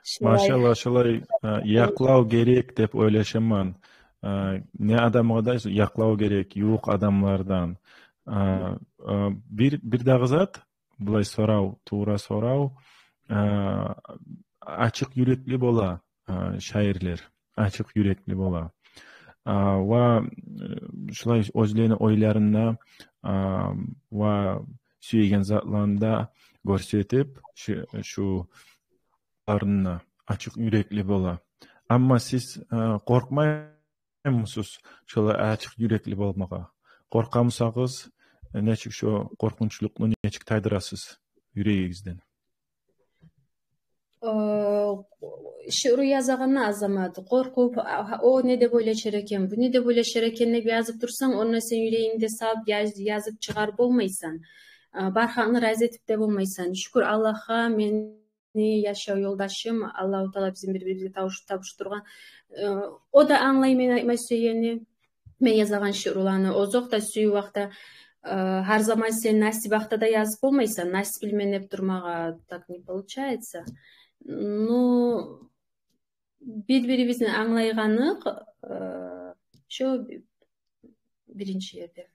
Шулай. Машалла, шулай, э, якълав герек деп ойлашаман. Э, не адамгъа да якълав герек, ювукъ адамлардан. Э, э, бир, бир дагъы зат, булай сорав, тувра сорав. Э, ачыкъ юрекли бола, э, шаирлер. Ачыкъ юрекли бола. Э, ва, э, шулай оьзлени ойларын да, э, ва сюеген затларын да гёрсетип, шу, шу арында ачыкъ юрекли бола. Амма сиз, э, къоркъмаймысыз шолай ачыкъ юрекли болмагъа? Къоркъа бусагъыз, нечик шо къоркъунчлукъну нечик тайдырасыз юрегигизден? Э, шиъру язагъанда, Азамат, къоркъуп, а, о не деп ойлашар экен, бу не деп ойлашар экен деп язып турсанг, онда сен юрегингде салып яз-, язып чыгъарып болмайсан. Э, бар халкъны рази этип де болмайсан. Шюкюр Аллагьгъа, мени яшав ёлдашым, Аллагьу Таала бизин бир-бирибизге тавуш-, табушдургъан. Э, о да англай мен айтма сюегенни. Мен язагъан шиъруланы озокъда, сюйген вакътиде, э, гьар заман сен насип вакътиде язып болмайсан, насип билмен деп турмагъа так не получается. Ну, бир-бирибизни англайгъаныкъ, э, шо биринчи ерде.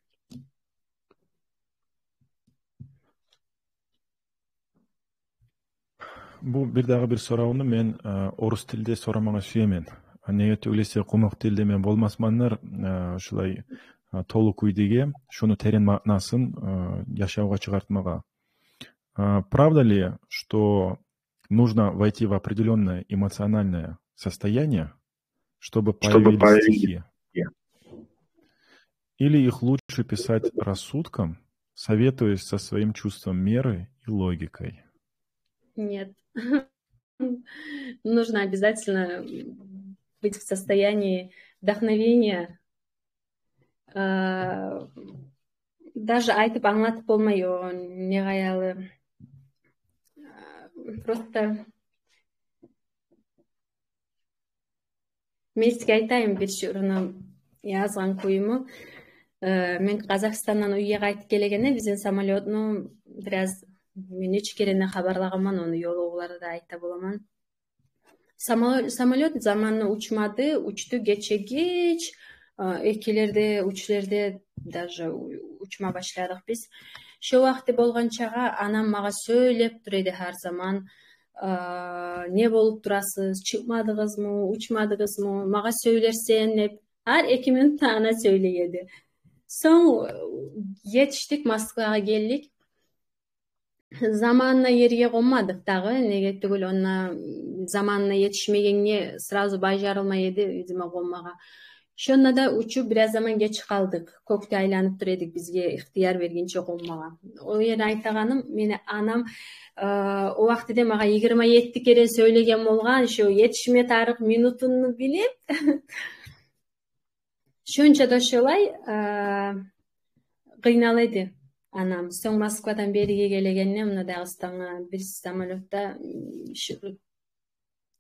Бу бир дагъы бир соравну мен, э, орус тилде сорамагъа сюемен. Неге тюгюл эсе, къумукъ тилде мен болмасмандыр, э, шулай, э, толу кюйдеги шуну терен маънасын, э, яшавгъа чыгъартмагъа. Э, правда ли, что нужно войти в определённое эмоциональное состояние, чтобы появились стихи. Или их лучше писать рассудком, советуясь со своим чувством меры и логикой? Нет. Нужно обязательно быть в состоянии вдохновения. Э, даже айтып англатып болмай о не къаялы. Э, просто мен сизге айтайым бир шиърну язгъан кююмню. Э, мен Къазахстандан уьйге къайтып гелегенде бизин самолётну бираз, мен нече керен де хабарлагъанман ону, ёлугъуларда да айта боламан. Самолёт, самолёт заманны учмады, учду гече геч, э, экилерде, уьчлерде даже у-, учма башладыкъ биз. Шо вакъти болгъанчагъа анам магъа сёйлеп тура эди гьар заман. Э, не болуп турасыз, чыкъмадыгъызмы, учмадыгъызмы, магъа сёйлерсен деп, гьар эки минутда ана сёйлей эди. Сонг, э, етишдик, Москвагъа гелдик. Заманына ерге къонмадыкъ дагъы, неге тюгюл, онда заманына етишмегенге сразу бажарылмай эди, видимо, къонмагъа. Шонда да учуп бираз заман геч къалдыкъ. Кёкде айланып тура эдик, бизге ихтияр бергинче къонмагъа. О ерде айтагъаным, мени анам, э, о вакътиде магъа йигирма етти керен сёйлеген болгъан, шо етишме тарыкъ минутуну билип. Шонча да шолай, э, къыйнала эди анам. Сонг Москвадан бериге гелегенде, муна Дагъыстангъа бир самолётда, м, шиъру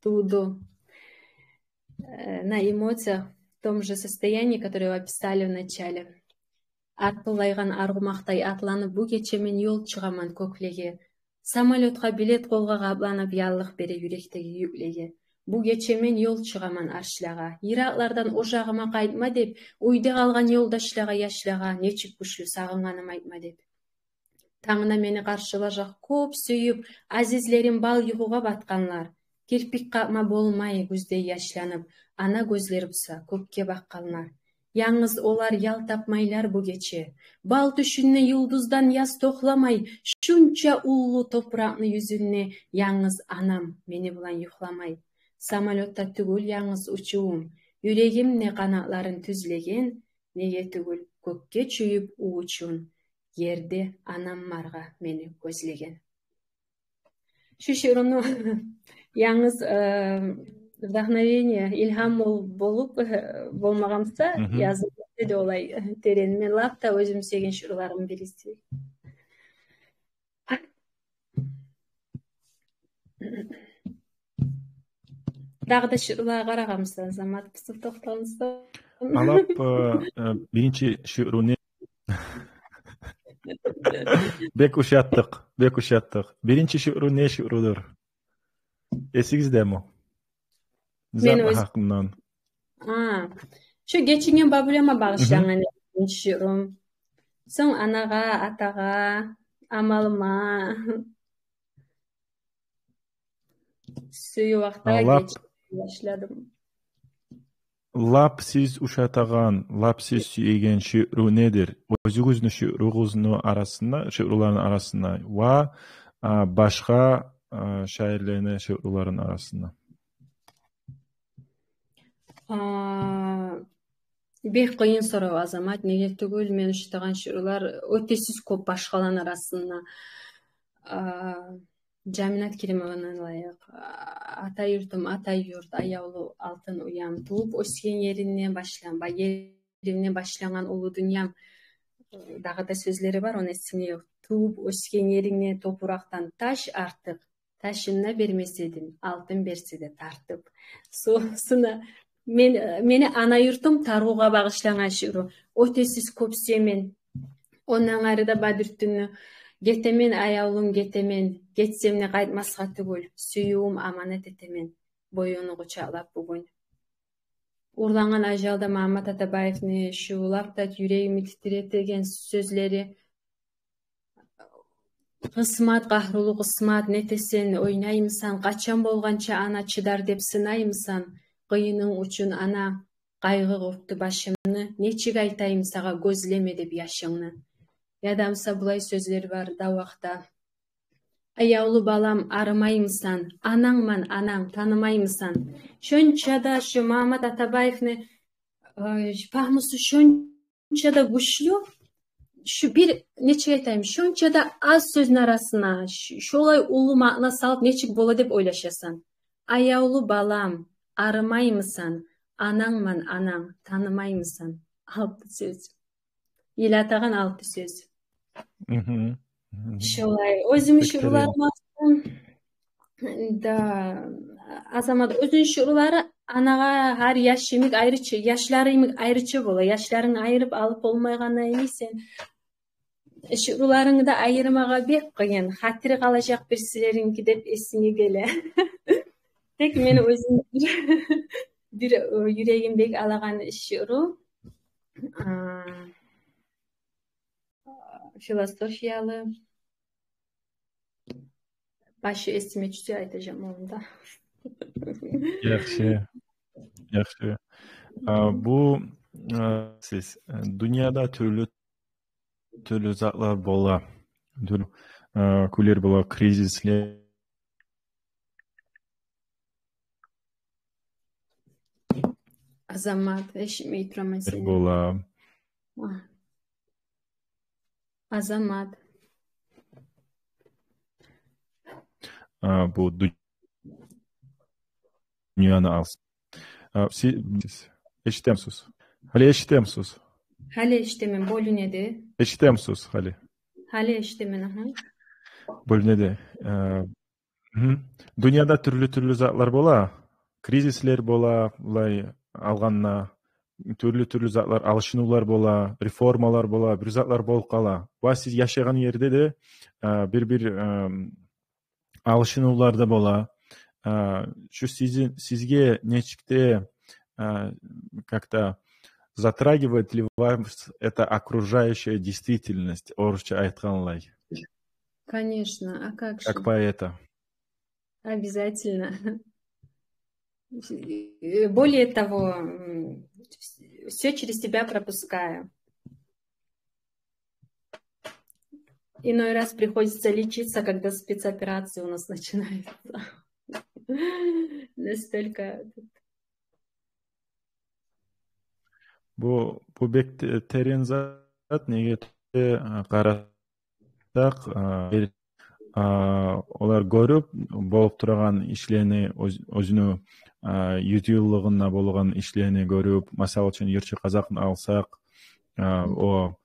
тувду. Э, на эмоциях, в том же состоянии, которое вы описали в начале. Атпыллайгъан аргъумакъдай атланып, бу гече мен ёл чыгъаман кёклеге. Самолётгъа билет къолгъа къапланып, яллыкъ бере юрекдеги юклеге. Бу гече мен ёл чыгъаман аршлагъа. Йыракълардан ожагъыма къайтма деп, уьйде къалгъан ёлдашлагъа, яшлагъа нечик гючлю сагъынгъаным айтма деп. Тангда мени къаршылажакъ кёп сююп азизлерим бал юхугъа батгъанлар. Кирпик къакъма болмай гюздей яшланып, ана гёзлер буса кёкге бакъгъанлар. Янгыз олар ял тапмайлар бу гече. Бал тюшюнде юлдуздан яз токъламай, шунча уллу топуракъны юзюнде янгыз анам мени булан юхламай. Самолётда тюгюл янгыз учувум, юрегим де къанатларын тюзлеген, неге тюгюл кёкге чююп увучун, ерде анам маргъа мени гёзлеген. Шу шиърну янгыз, э, вдохновение, илгьам бол-, болуп, э, болмагъан буса, язылмас эди олай терен. Мен лап да оьзюм сюеген шиъруларымны бириси. Дагъы да шиърлагъа къарагъанмысан, Азамат, къысып токъталмысан? Алап, э, э, биринчи шиъру не? Бек ушатдыкъ, бек ушатдыкъ. Биринчи шиъру не шиърудур? Эсигиздеми? Мен Зат оьз- гьакъындан. А, шу гечинген бабулама багъышлангъан эди биринчи шиърум. Сонг анагъа, атагъа, амалыма. Сююв гьакъда гечип башладым. Лап сиз ушатагъан, лап сиз сюеген шиъру недир? Оьзюгюзню шиъруларыгъызны арасында, шиъруларыны арасында ва, а, башгъа, а, шаирлени шиъруларыны арасында. А, бек къыйын сорав, Азамат. Неге тюгюл, мен ушатагъан шиърулар оьтесиз кёп башгъаланы арасында. А, Жаминат Керимованы алайыкъ. А, ата юртум, ата юрт, аявлу алтын уям. Тувуп оьсген ерингден башлан-, ба-, ерингден башлангъан уллу дюньям. Дагъы да сёзлери бар, ону эсиме ёкъ. Тувуп оьсген ерингден топуракъдан таш артыкъ, ташын да бермес эдим, алтын берсе де тартып. Со-, сона мен, мени ана юртум Таргъугъа багъышлангъан шиъру. Оьтесиз кёп сюемен. Ондан къайры да Бадрутдинни: гетемен, аявлум, гетемен, гетсем де къайтмасгъа тюгюл, сюювюм аманат этемен, боюнну къучакълап бугюн. Урлангъан ажалда Магьаммат Атабаевни шу лап да юрегимни титиретеген сёзлери: къысмат, къагьрулу къысмат, нетесен, ойнаймысан, къачан болгъанча ана чыдар деп сынаймысан, къыйынынг учун ана къайгъы къопду башымны, нечик айтайым сагъа, гёзлеме деп яшынгны. Яда буса булай сёзлер бар, Давахда: Аявлу балам, арымаймысан? Анангман, ананг, танымаймысан? Шонча да шу Магьаммат Атабаевни, э, пагьмусу шонча да гючлю, шу бир, нечик айтайым, шонча да аз сёзню арасына ш-, шолай уллу маъна салып нечик бола деп ойлашасан. Аявлу балам, арымаймысан? Анангман, ананг, танымаймысан? Алты сёз. Йылатагъан алты сёз. Мгм. Мгм. Шолай. Оьзюмню шиъруларым, да, Азамат, оьзюню шиърулары анагъа гьар яш йимик айрыча, яшлары йимик айрыча бола. Яшларынгны айырып алып болмайгъан йимик сен. Шиъруларынгны да айырмагъа бек къыйын. Хатири къалажакъ бирсилериники деп эсиме геле. Тек мени оьзюм бир, бир, э, юрегим бек алагъан шиъру. А, философиялы. Башы эсиме тюшсе, айтажакъман онда. Яхшы. Яхшы. А, бу, а, сиз, э, дюньяда тюрлю, тюрлю затлар бола. Тюрлю, э, гюнлер бола, кризислер Азамат, эшитмей тураман сени. Бола. А. Азамат. А, бу ду-, дюньяны алсын. А, си-, сиз эшитемисиз? Гьали эшитемисиз? Гьали эшитемен, бёлюнеди. Эшитемисиз гьали? Гьали эшитемен, агьа. Бёлюнеди. А, Мгм. Дюньяда тюрлю-тюрлю затлар бола. Кризислер бола, булай алгъанда, тюрлю-тюрлю затлар, алышынывлар бола, реформалар бола, бир затлар болуп къала. Ва сиз яшайгъан ерде де, а, бир-бир, а, алышынывлар да бола. А, шу сизин, сизге нечик де, а, как-то затрагивает ли вас эта окружающая действительность, орусча айтгъанлай? Конечно, а как же? Как поэта. Обязательно. Более того, всё через себя пропускаю. Иной раз приходится лечиться, когда спецоперация у нас начинается. Настолько. Бу, бу бек те-, терен зат, неге де, а, къарасакъ, а, бир, а, олар гёрюп, болуп турагъан ишлени, оьз-, оьзюню, а, юз йыллыгъында болгъан ишлени гёрюп, масал учун, йырчы Къазакъны алсакъ, а, о,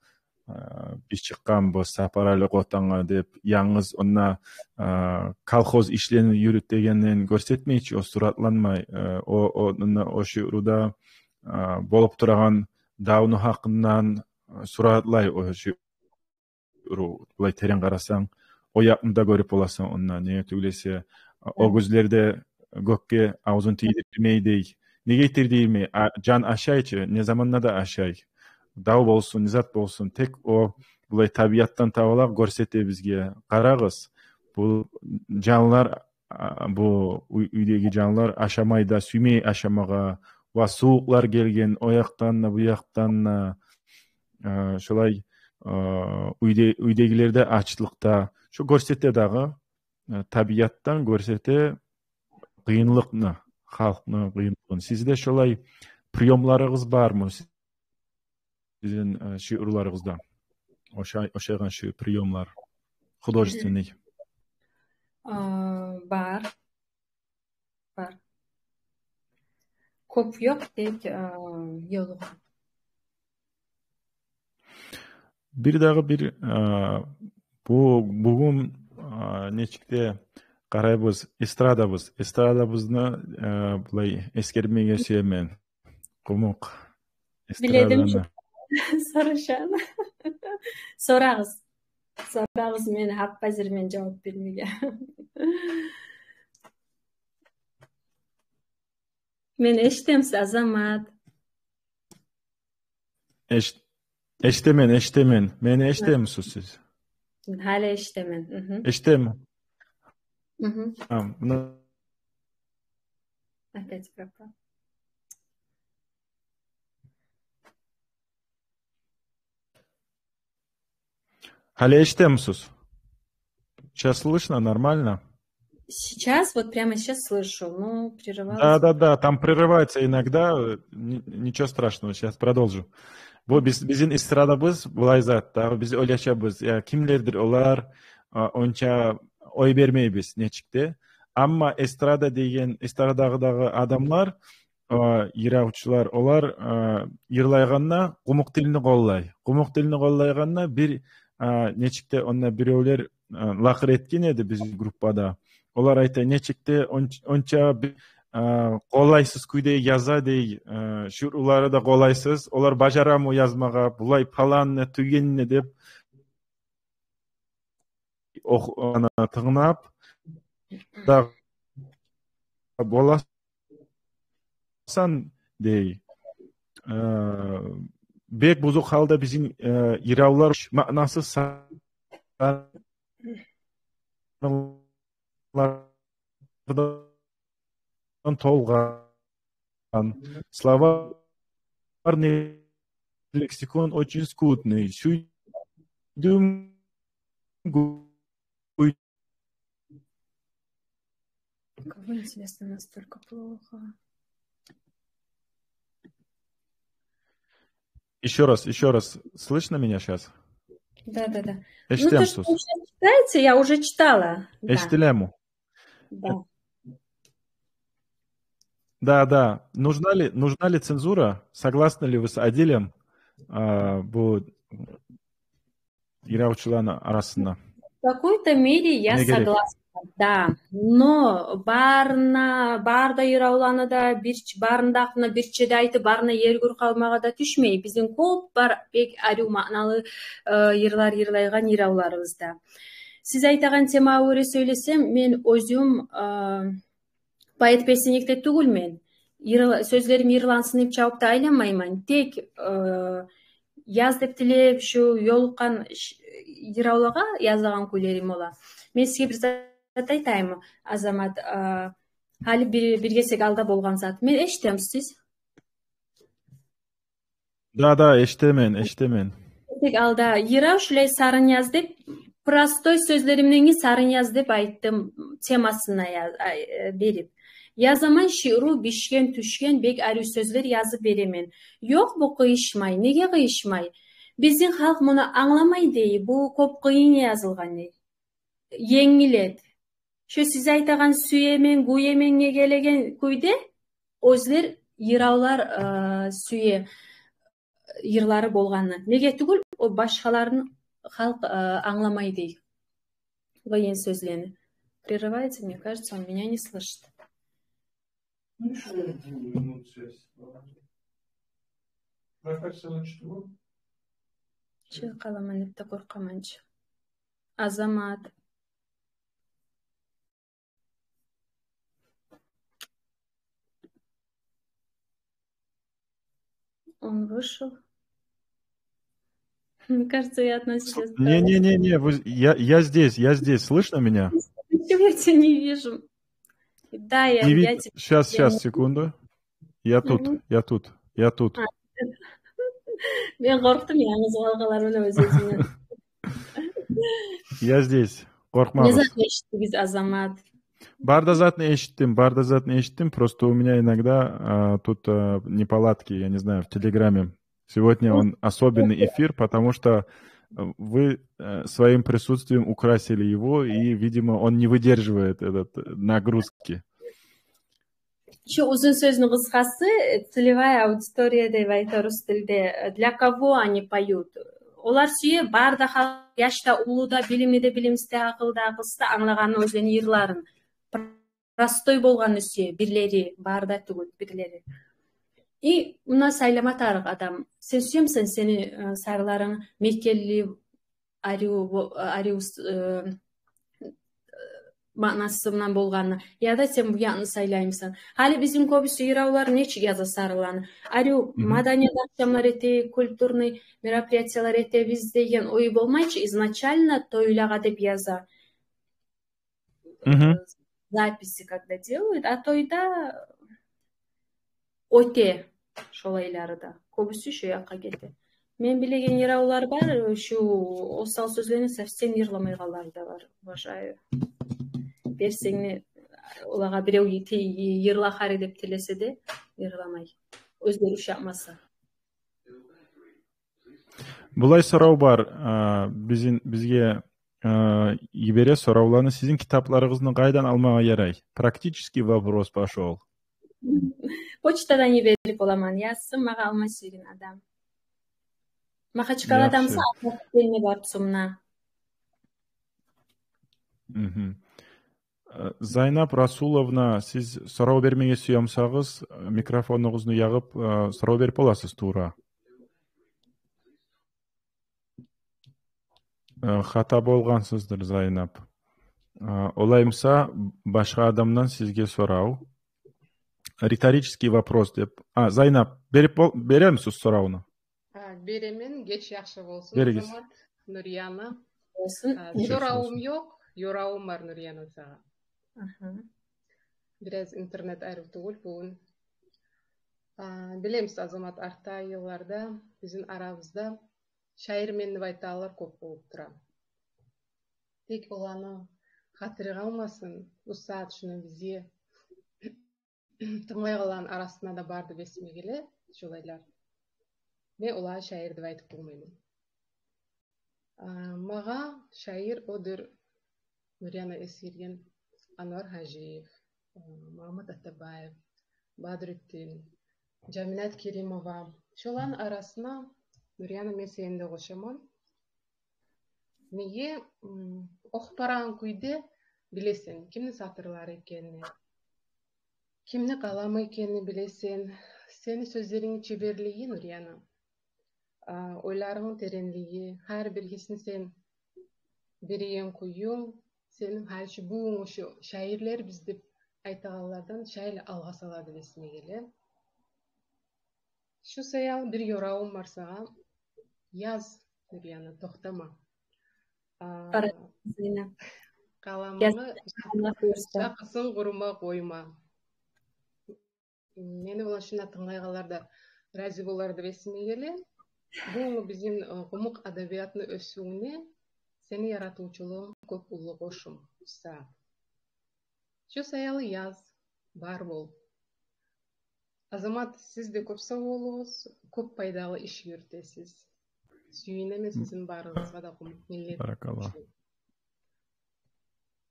а, биз чыкъгъанбыз Сапарали Къотангъа деп, янгыз онда, а, колхоз ишлени юрютегенин гёрсетмей чи, о суратланмай. А, о, о, онда, о шиъруда, а, болуп турагъан давну гьакъындан, а, суратлай о шиъру. Булай терен къарасанг, о якъны да гёрюп боласан онда. Неге тюгюл эсе, а, о гюзлерде гёкге авзун тийдирмей дей. Неге тийдирмей? А, жан ашай чы, не заманда да ашай. Дав болсун, не зат болсун. Тек о булай табиатдан табалакъ гёрсете бизге. Къарагъыз, бу жанлар, а, бу уьй-, уьйдеги жанлар ашамай да, сюймей ашамагъа. Ва сувукълар гелген, о якъдан да, бу якъдан да. А, шолай, а, уьйде-, уьйдегилер де ачлыкъда. Шо гёрсете дагъы, а, табиатдан гёрсете къыйынлыкъны, халкъны къыйынлыгъын. Сизде шолай приёмларыгъыз бармы? Сизин, э, шиъруларыгъызда ошай-, ошайгъан шу приёмлар, художественный. А, бар. Бар. Кёп ёкъ, тек, а, ёлугъа. Бир дагъы бир, а, бу, бугюн, а, нечик де къарайбыз, эстрадабыз. Эстрадабызны, а, булай эсгермеге сюемен. Къумукъ эстраданы. Биледим шу сорашаны. Сорагъыз. Сорагъыз, мен гьап-гьазирмен жавап бермеге. Мени эшитемисиз, Азамат? Эш-, эшитемен, эшитемен. Мени эшитемисиз сиз? Гьали эшитемен. Мгм. Эшитемен. Мгм. А, муна. Опять пропал. Гьали эшитемисиз? Сейчас слышно нормально? Сейчас, вот прямо сейчас слышу, но прерывалось. Да, да, да, там прерывается иногда, э, ни-, ничего страшного, сейчас продолжу. Бу биз, бизин эстрадабыз булай зат да, биз ойлашабыз, я, кимлердир олар, а, онча ой бермейбиз нечик де. Амма эстрада деген, эстрададагъы адамлар, а, йыравчулар, олар, а, йырлайгъанда къумукъ тилни къоллай. Къумукъ тилни къоллайгъанда бир, а, нечик де онда биревлер, а, лакъыр этген эди бизин группада. Олар айта, нечик де он-, онча би-, а, къолайсыз кюйде яза дей, а, шиърулары да къолайсыз. Олар бажарамы язмагъа, булай паланны, тюгенни деп. Ох, ана тынглап, да боласан дей. Э, бек бузукъ гьалда бизин, э, йыравлар маънасыз санлардан толгъан. Словарный лексикон очень скудный. Сюйдюм гу-, гу- Кого, интересно, настолько плохо? Ещё раз, ещё раз. Слышно меня сейчас? Да, да, да. Ну, то, что вы сейчас читаете, я уже читала. Да. Эшитилеми? Да. Да, да. Нужна ли, нужна ли цензура? Согласны ли вы с Адилем, а, бу йыравчуланы арасында? В какой-то мере я согласна, да. Но барына, бары да йыравланы да бир, барын да гьакъында бирче де айтып, барына ергюр къалмагъа да тюшмей. Бизин кёп бар бек арив маъналы, э, йырлар йырлайгъан йыравларыбыз да. Сиз айтагъан темагъа гёре сёйлесем, мен оьзюм, э, поэт-песенник де тюгюлмен. Йырла-, сёзлерим йырлансын деп чабып да айланмайман. Тек, э, яз деп тилеп, шу ёлукъгъан ш-, йыравлагъа язагъан кюйлерим бола. Мен сизге бир зат айтайыммы, Азамат? Э, гьали бир, бир гесек алда болгъан зат. Мени эшитемисиз? Да, да, эшитемен, эшитемен. Тек алда йырав шулай сарын яз деп, простой сёзлеримден сарын яз деп айтдым, темасын яз-, ай, э, берип. Язаман шиъру, бишген, тюшген, бек арив сёзлер язып беремен. Ёкъ, бу къыйышмай. Неге къыйышмай? Бизин халкъ муну англамай дей, бу кёп къыйын язылгъан дей. Енгил эт. Шо сиз айтагъан сюемен, гюеменге гелеген кюйде оьзлер йыравлар, э, сюе йырлары болгъанны. Неге тюгюл, о башгъаларын халкъ, э, англамай дей. Къыйын сёзлени. Прерывается, мне кажется, он меня не слышит. Чыгъып къаламан деп де къоркъаман чы. Азамат. Он вышел. Мне кажется, я одна сейчас осталась. Не-не-не, вы, я, я здесь, я здесь. Слышно меня? Почему я тебя не вижу? Да, я, Не я вид-, тебя щас, не щас, вижу. Секунду. Я тут, Мгм. я тут, я тут. А, мен къоркъдум, янгыз къалгъанларына оьз-оьзюмден. Я здесь. Не Къоркъмагъыз. зат эшитдигиз, Азамат? Бары да затны эшитдим, бары да затны эшитдим. Просто у меня иногда, а, тут, а, неполадки, я не знаю, в Телеграме. Сегодня он особенный эфир, потому что, э, вы, э, своим присутствием украсили его, и, видимо, он не выдерживает этот, э, нагрузки. Шу узун сёзню къысгъасы, э, целевая аудитория деп айта рус тилде, э, для кого они поют? Олар сюе, бары да халкъ, яш да, уллу да, билимли де, билимсиз де, акъыллы да, акъылсыз да, англагъанны оьзлени йырларын. Простой болгъанны сюе бирлери, бары да тюгюл бирлери. И муна сайлама тарыкъ адам. Сен сюемисен сени, э, сарынларынг мекенли, арив, арив, э, маънасы булан болгъанны, яда сен бу якъны сайлаймысан? Гьали бизин кёбюсю йыравлар нечик яза сарынланы? Арив, мгм, маданият ахшамлар эте, культурный мероприятиялар этебиз деген ой болмайчы, изначально тойлагъа деп яза. Мгм. Э, записи когда делают, а тойда оьте шолайлары да. Кёбюсю шо якъгъа гете. Мен билеген йыравлар бар, шу осал сёзлени совсем йырламайгъанлар да бар. Уважаю. Берсенг де, олагъа бирев йы-, йырла хари деп тилесе де, йырламай. Оьзлери ушатмаса. Булай сорав бар, а, бизин, бизге, а, йибере соравланы: сизин китапларыгъызны къайдан алмагъа ярай? Практический вопрос пошёл. Почтадан йиберип боламан, язсын магъа алма сюйген адам. Махачкъаладамса, Яхшы. Алматыгъа барып сомна. Мгм. Э, Зайнап Расуловна, сиз сорав бермеге сюемсагъыз, э, микрофонугъузну ягъып, э, сорав берип боласыз тувра. Э, хата болгъансыздыр, Зайнап. Э, олаймса, башгъа адамдан сизге сорав. Риторический вопрос деп. А, Зайнап, берип бол-, беремисиз соравну? А, беремен, геч яхшы болсун, Беригиз. Азамат, Нурьяна. Болсун. А, Геч яхшы соравум болсун. Ёкъ, ёравум бар, Нурьяна, сагъа. Аха. Бираз интернет арив тюгюл бугюн. А, билемисиз, Азамат, артда йылларда бизин арабызда шаирмен деп айтагъанлар кёп болуп тура. Тек оланы хатири къалмасын, бу сагьат шуну бизге тынглайгъанланы арасында да бар деп эсиме геле, шолайлар. Мен олагъа шаир деп айтып болмайман. А, магъа шаир одур Нурьяна эсгерген Анвар Гьажиев, а, Магьаммат Атабаев, Бадрутдин, Жамилат Керимова. Шоланы арасына, Нурьяна, мен сени де къошаман. Неге, м, охуп барагъан кюйде билесен кимни сатырлары экенни, кимни къаламы экенни билесен. Сени сёзлеринг чеберлиги, Нурьяна, а, ойларынгны теренлиги, гьар бир гьисни сен береген кююнг, сени гьали шу бугюнгю шу шаирлерибиз деп айтагъанлардан шайлы алгъа салады деп эсиме геле. Шу саялы бир ёравум бар сагъа. Яз, Нурьяна, токътама. А, Къара, Зайнап. Къаламынгны Яз, Аллагь буюрса. Чакъысын къурума къойма. Мени булан шунда тынглайгъанлар да рази болар деп эсиме геле. Бу бизин, э, къумукъ адабиятны оьсювюне сени яратывчулугъунг кёп уллу къошум. Са. Шу саялы яз, бар бол. Азамат, сиз де кёп сав болугъуз, кёп пайдалы иш юрютесиз. Сююнемен сизин барыгъызгъа да, къумукъ миллет. Баракалла.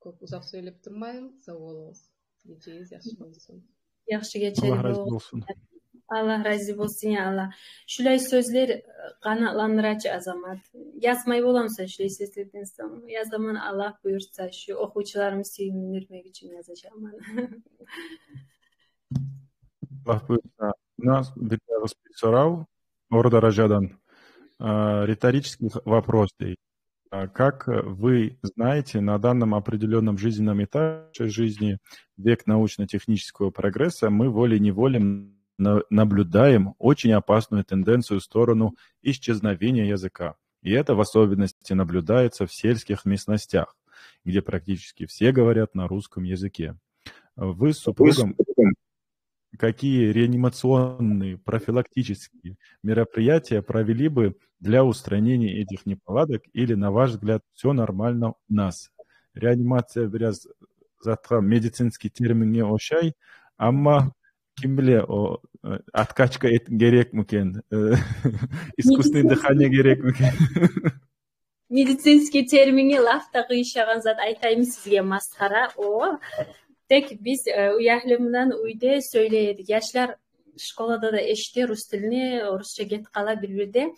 Кёп узакъ сёйлеп турмайым, сав болугъуз. Гечегиз яхшы болсун. Яхшы гече. Аллагь рази болсун. Аллагь рази болсун, я Аллагь. Шулай сёзлер, э, къанатландыра чы, Азамат. Язмай боламса шулай сёзлерден сонг? Язаман, Аллагь буюрса, шу охувчуларымны сююндюрмек учун язажакъман. Аллагь буюрса. У нас бир дагъы бир сорав, ор даражадан. А, риторический вопрос дей. А, как, э, вы знаете, на данном определённом жизненном этапе жизни, век научно-технического прогресса, мы волей-неволей на-, наблюдаем очень опасную тенденцию в сторону исчезновения языка. И это в особенности наблюдается в сельских местностях, где практически все говорят на русском языке. Вы с супругом какие реанимационные, профилактические мероприятия провели бы для устранения этих неполадок, или, на ваш взгляд, всё нормально у нас? Реанимация бираз затгъа, медицинский терминге ошай, амма ким биле, о, э, откачка эт-, герекмикен, э, искусственное дыхание герекмикен? Медицинский терминге лап да къыйышагъан зат айтайым сизге, масхара. О, тек биз, э, уьягьлюм булан уьйде сёйлей эдик. Яшлар школада да эшите рус тилни, орусча гетип къала бир-бирде.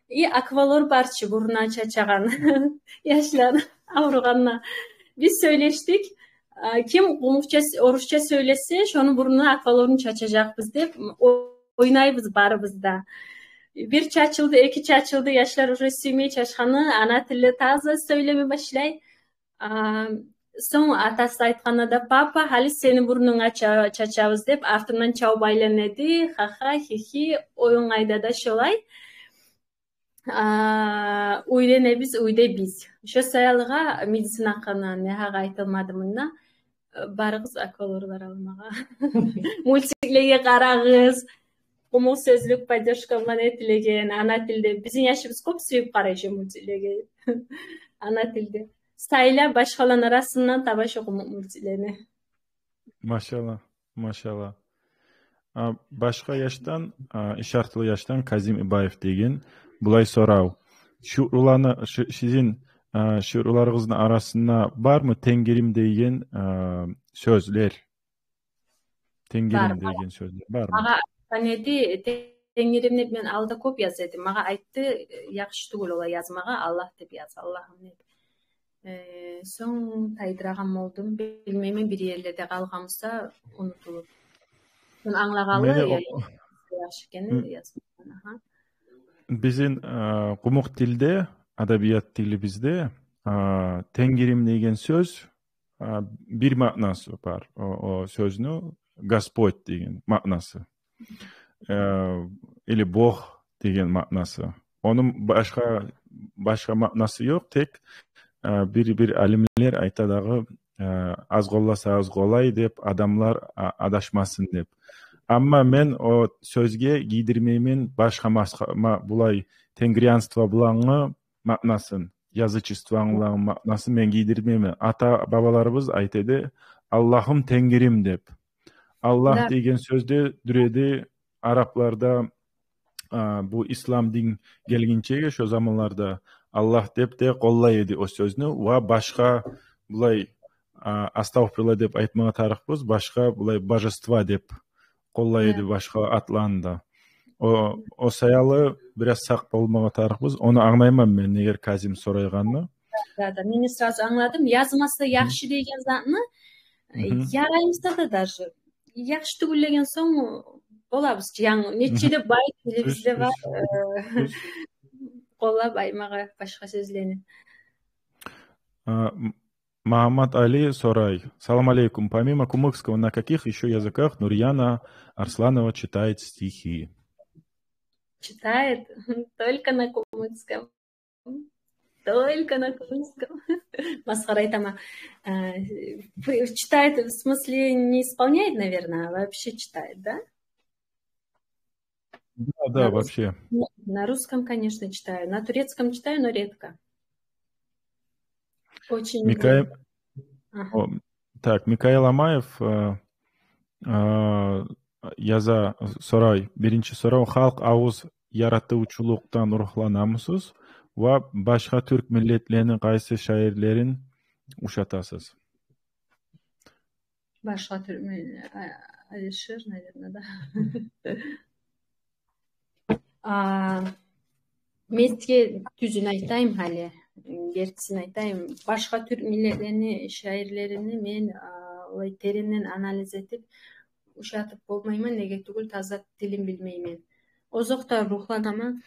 И аквалор бар чы бурнуна чачагъан яшлар авругъанда. Биз сёйлешдик, а, ким къумукъча, орусча сёйлесе, шону бурнуна аквалорну чачажакъбыз деп, о-, ойнайбыз барыбыз да. Бир чачылды, эки чачылды, яшлар уже сюймей чачгъанны, ана тилде таза сёйлеме башлай. А, сонг атасы айтгъанда да: «Папа, гьали сени бурнунга ча-, чачабыз», — деп артындан чавуп айлана эди. Ха-ха, хи-хи, оюн къайда да шолай. А, уьйден эбиз, уьйде биз. Шо саялыгъа медицина гьакъындан не гьакъ айтылмады мунда. Барыгъыз аквалорлар алмагъа. Мультиклеге къарагъыз. къумукъ сёзлюк поддержка булан этилеген, ана тилде. Бизин яшыбыз кёп сююп къарай шу мультиклеге. Ана тилде. Сайла башгъаланы арасындан таба шу къумукъ мультиклени. Машалла, машалла. А, башгъа яшдан, а, Ишартлы яшдан Казим Ибаев деген булай сорав. Шиъруланы, ши-, сизин, а, шиъруларыгъызны арасында бармы «Тенгирим» деген, а, сёзлер? «Тенгирим» Бар, бар. деген сёзлер бармы? Магъа айтгъан эди, «Тенгирим» деп мен алда кёп яза эдим. Магъа айтды, яхшы тюгюл олай язмагъа, «Аллагь» деп яз, «Аллагьым» деп. Э, сонг тайдырагъан болдум. Билмеймен, бир ерлерде къалгъан буса, унутулуп. Сонг англагъанлы, Мени я, о- яхшы экенни М. язгъан. Аха. Бизин, э, къумукъ тилде, адабият тилибизде, э, «Тенгирим» деген сёз, э, бир маънасы бар. О, о сёзню «Господь» деген маънасы. Э, или «Бог» деген маънасы. Ону башгъа, башгъа маънасы ёкъ, тек, э, бир-бир алимлер айта дагъы, э, аз къолласагъыз къолай деп, адамлар, а, адашмасын деп. Амма мен о сёзге гийдирмеймен башгъа масха-, ма-, булай тенгрианство булангъы маънасын, язычество булангъы маънасын мен гийдирмеймен. Ата-бабаларыбыз айта эди, «Аллагьым, Тенгирим» деп. «Аллагь» Да. деген сёз де дюр эди арапларда, а, бу ислам дин гелгинчеге шо заманларда «Аллагь» деп де къоллай эди о сёзню, ва башгъа булай, а, «Астагъфируллагь» деп айтмагъа тарыкъбыз, башгъа булай «божества» деп къоллай эди Э. башгъа атланы да. О, о саялы бираз сакъ болмагъа тарыкъбыз. Ону англайман мен, негер Казим сорайгъанны. Да, да, мен де сразу англадым. Язмаса Мгм. яхшы деген затны, Мгм. яраймыса да даже. Яхшы тюгюл деген сонг болабыз чы, янгы нечеле бай тилибизде бар, э, къоллап айтмагъа башгъа сёзлени. А, м-, Магьаммат Али сорай. Салам алейкум. Помимо кумыкского, на каких ещё языках Нурьяна Арсланова читает стихи? Читает только на кумыкском. Только на кумыкском. Масхара айтама. А, читает, в смысле, не исполняет, наверное, а вообще читает, да? Да, да, На рус-, вообще. На русском, конечно, читаю. На турецком читаю, но редко. Очень Микаил, редко. Ага. О, так, Микаил Амаев, э, э, яза, сорай, биринчи сорав: халкъ авуз яратывчулукъдан ругьланамысыз ва башгъа тюрк миллетлени къайсы шаирлерин ушатасыз? Башгъа тюрк милле-, а, Алишер, наверное, да. А, мен сизге тюзюн айтайым гьали, гертисин айтайым. Башгъа тюрк миллетлени шаирлерин мен, а, олай теренден анализ этип, ушатып болмайман, неге тюгюл таза тилин билмеймен. Озокъда, ругьланаман.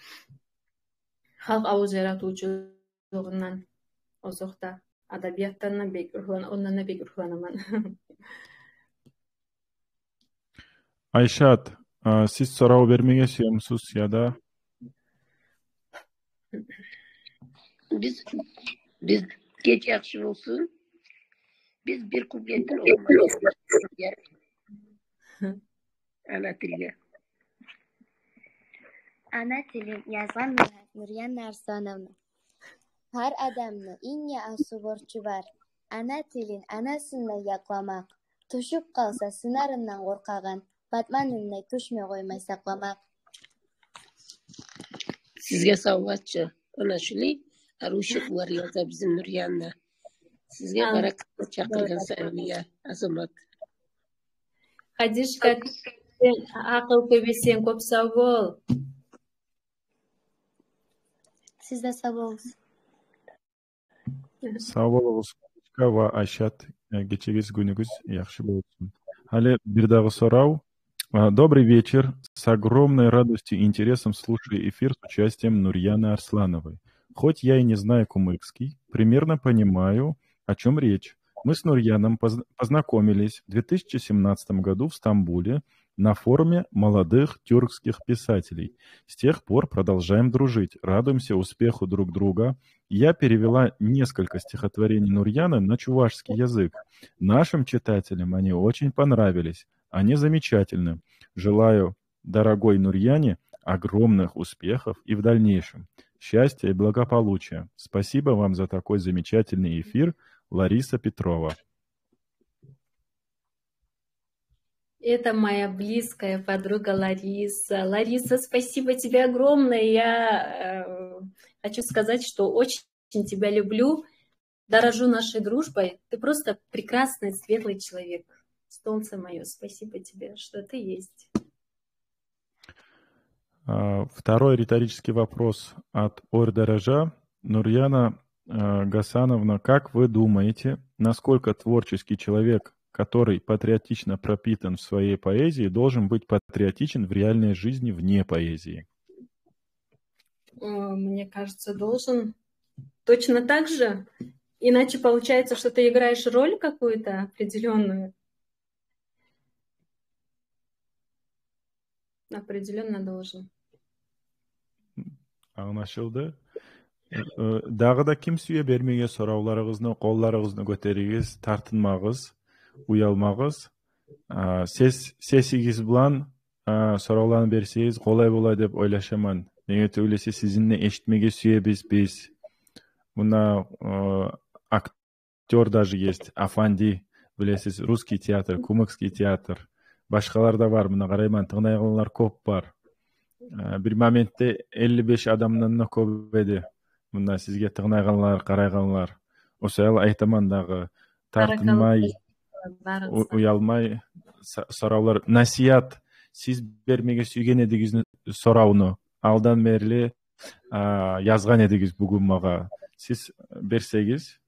Халкъ авуз яратывчулугъундан, озокъда, адабиятдан да бек ругьлан-, ондан да бек ругьланаман. Айшат, а, сиз сорав бермеге сюемисиз яда? Биз, биз гече яхшы болсун. Биз бир куплетдир окъумай. Ана тилге. Ана тилин язгъан Нур-, Нурьяна Арслановна. Гьар адамны инг де асыл борчу бар. Ана тилин анасындай якъламакъ. Тюшюп къалса, сынарындан къоркъагъан батманындай тюшме къоймай сакъламакъ. Сизге савгъат чы. Ана шулай арушукълар яза бизин Нурьяна. Сизге Амин. Баракат, чакъыргъан Савия, Азамат. Хадишка, сен, акъыл кёбесен, кёп сав бол. Сиз де сав болугъуз. Сав болугъуз, Хадишка ва Айшат, э, гечегиз, гюнюгюз яхшы болсун. Гьали бир дагъы сорав. А, добрый вечер. С огромной радостью и интересом слушаю эфир с участием Нурьяны Арслановой. Хоть я и не знаю кумыкский, примерно понимаю, о чём речь. Мы с Нурьяном поз-, познакомились в две тысячи семнадцатом году в Стамбуле на форуме молодых тюркских писателей. С тех пор продолжаем дружить, радуемся успеху друг друга. Я перевела несколько стихотворений Нурьяны на чувашский язык. Нашим читателям они очень понравились. Они замечательны. Желаю дорогой Нурьяне огромных успехов и в дальнейшем счастья и благополучия. Спасибо вам за такой замечательный эфир, Лариса Петрова. Это моя близкая подруга Лариса. Лариса, спасибо тебе огромное. Я э, хочу сказать, что очень тебя люблю, дорожу нашей дружбой. Ты просто прекрасный, светлый человек. Солнце мое, спасибо тебе, что ты есть. А, второй риторический вопрос от Ор Даража. Нурьяна э, Гасановна, как вы думаете, насколько творческий человек, который патриотично пропитан в своей поэзии, должен быть патриотичен в реальной жизни вне поэзии? Э, мне кажется, должен точно так же. Иначе получается, что ты играешь роль какую-то определенную. Определённо должен. Англашылды. Э, дагъы да ким сюе бермеге соравларыгъызны, къолларыгъызны гётеригиз, тартынмагъыз, уялмагъыз. А, сес, сесигиз булан, а, соравланы берсегиз, къолай болар деп ойлашаман. Неге тюгюл эсе, сизин де эшитмеге сюебиз биз. Муна, э, актёр даже есть, Афанди, билесиз, русский театр, кумыкский театр. Башгъалар да бар, муна къарайман, тынглайгъанлар кёп бар. Э, бир моментде элли беш адамдан да кёп эди. Муна сизге тынглайгъанлар, къарайгъанлар. О саялы айтаман дагъы, тартынмай, барыгъызгъа да. У-, уялмай, са-, соравлар, насигьат, сиз бермеге сюйген эдигиз соравну. Алдан берли а, язгъан эдигиз бугюн магъа. Сиз берсегиз,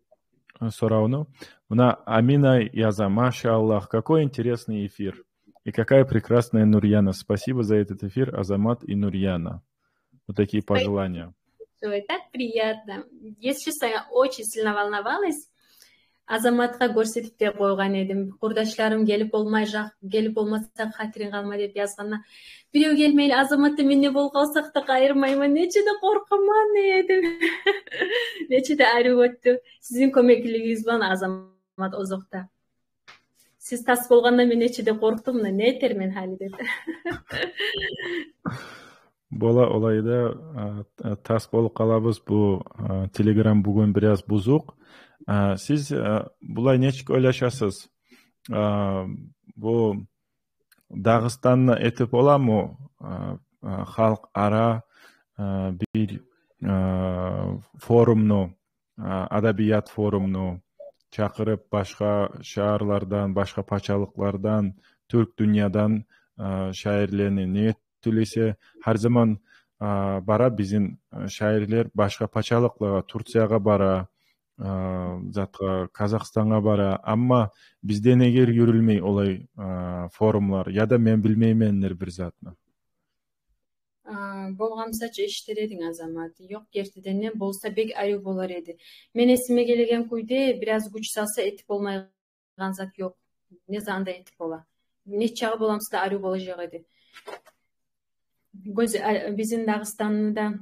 а, соравну. Муна Амина яза: «Машааллагь, какой интересный эфир. И какая прекрасная Нурьяна. Спасибо за этот эфир, Азамат и Нурьяна». Вот такие пожелания. Ой, так приятно. Если честно, я очень сильно волновалась. Азаматгъа гёрсетип де къойгъан эдим. Къурдашларым гелип болмажакъ, гелип болмасакъ, хатиринг къалма деп язгъанда, бирев гелмейли, Азамат да мен де болуп къалсакъ да къайырмайман. Нече де къоркъаман эдим. Нече де арив оьтдю. Сизин кёмеклигигиз булан, Азамат, озокъда. Сиз тас болгъанда мен нече де къоркъдум да, не этермен гьали деп. Бола, олай да, а, а, тас болуп къалабыз. Бу, а, Telegram бугюн бираз бузукъ. А, сиз, а, булай нечик ойлашасыз? А, бу Дагъыстанда этип боламы, а, а, халкъ ара, а, бир, а, форумну, а, адабият форумну, чакъырып башгъа шагьарлардан, башгъа пачалыкълардан, тюрк дюньядан, а, шаирлени. Неге тюгюл эсе, гьар заман, а, бара бизин, а, шаирлер башгъа пачалыкълагъа, Турциягъа бара, а, затгъа, Казахстангъа бара. Амма бизде неге юрюлмей олай, а, форумлар? Яда мен билмеймендир бир затны. А, болгъан буса чы эшитер эдинг, Азамат. Ёкъ, гертиден де болса бек арив болар эди. Мен эсиме гелеген кюйде, бираз гюч салса, этип болмайгъан зат ёкъ. Не заманда этип бола. Нечакъы болгъан буса да арив болажакъ эди. Гёз, а, бизин Дагъыстанны да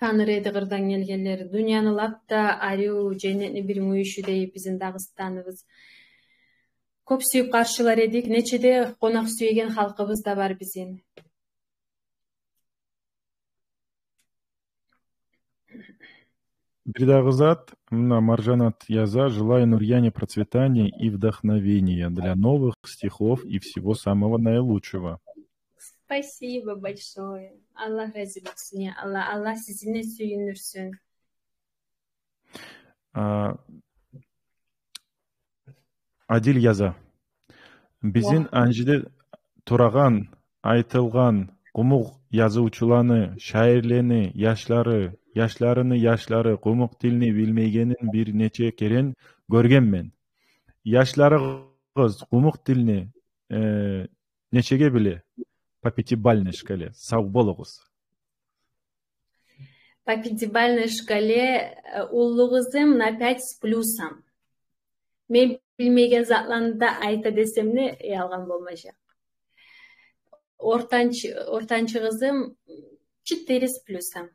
таныр эди къырдан гелгенлер. Дюньяны лап да арив, женнетни бир мюйюшю дей бизин Дагъыстаныбыз. Кёп сююп къаршылар эдик. Нече де къонакъ сюеген халкъыбыз да бар бизин. Бирдагъы зат, муна Маржанат яза: «Желаю Нурьяне процветания и вдохновения для новых стихов и всего самого наилучшего». Спасибо большое. Аллагь рази болсун, я Аллагь. Аллагь сизин де сююндюрсюн. А, Адил яза: «Бизин Анжиде турагъан, айтылгъан къумукъ язывчуланы, шаирлени яшлары, яшларыны яшлары къумукъ тилни билмейгенин бир нече керен гёргенмен. Яшларыгъыз къумукъ тилни, э, нечеге биле? По пятибалльной шкале». Сав болугъуз. По пятибалльной шкале, э, уллу къызым на пять с плюсом. Мен билмейген затланы да айта десем де, ялгъан болмажакъ. Ортанч-, ортанчы къызым четыре с плюсом.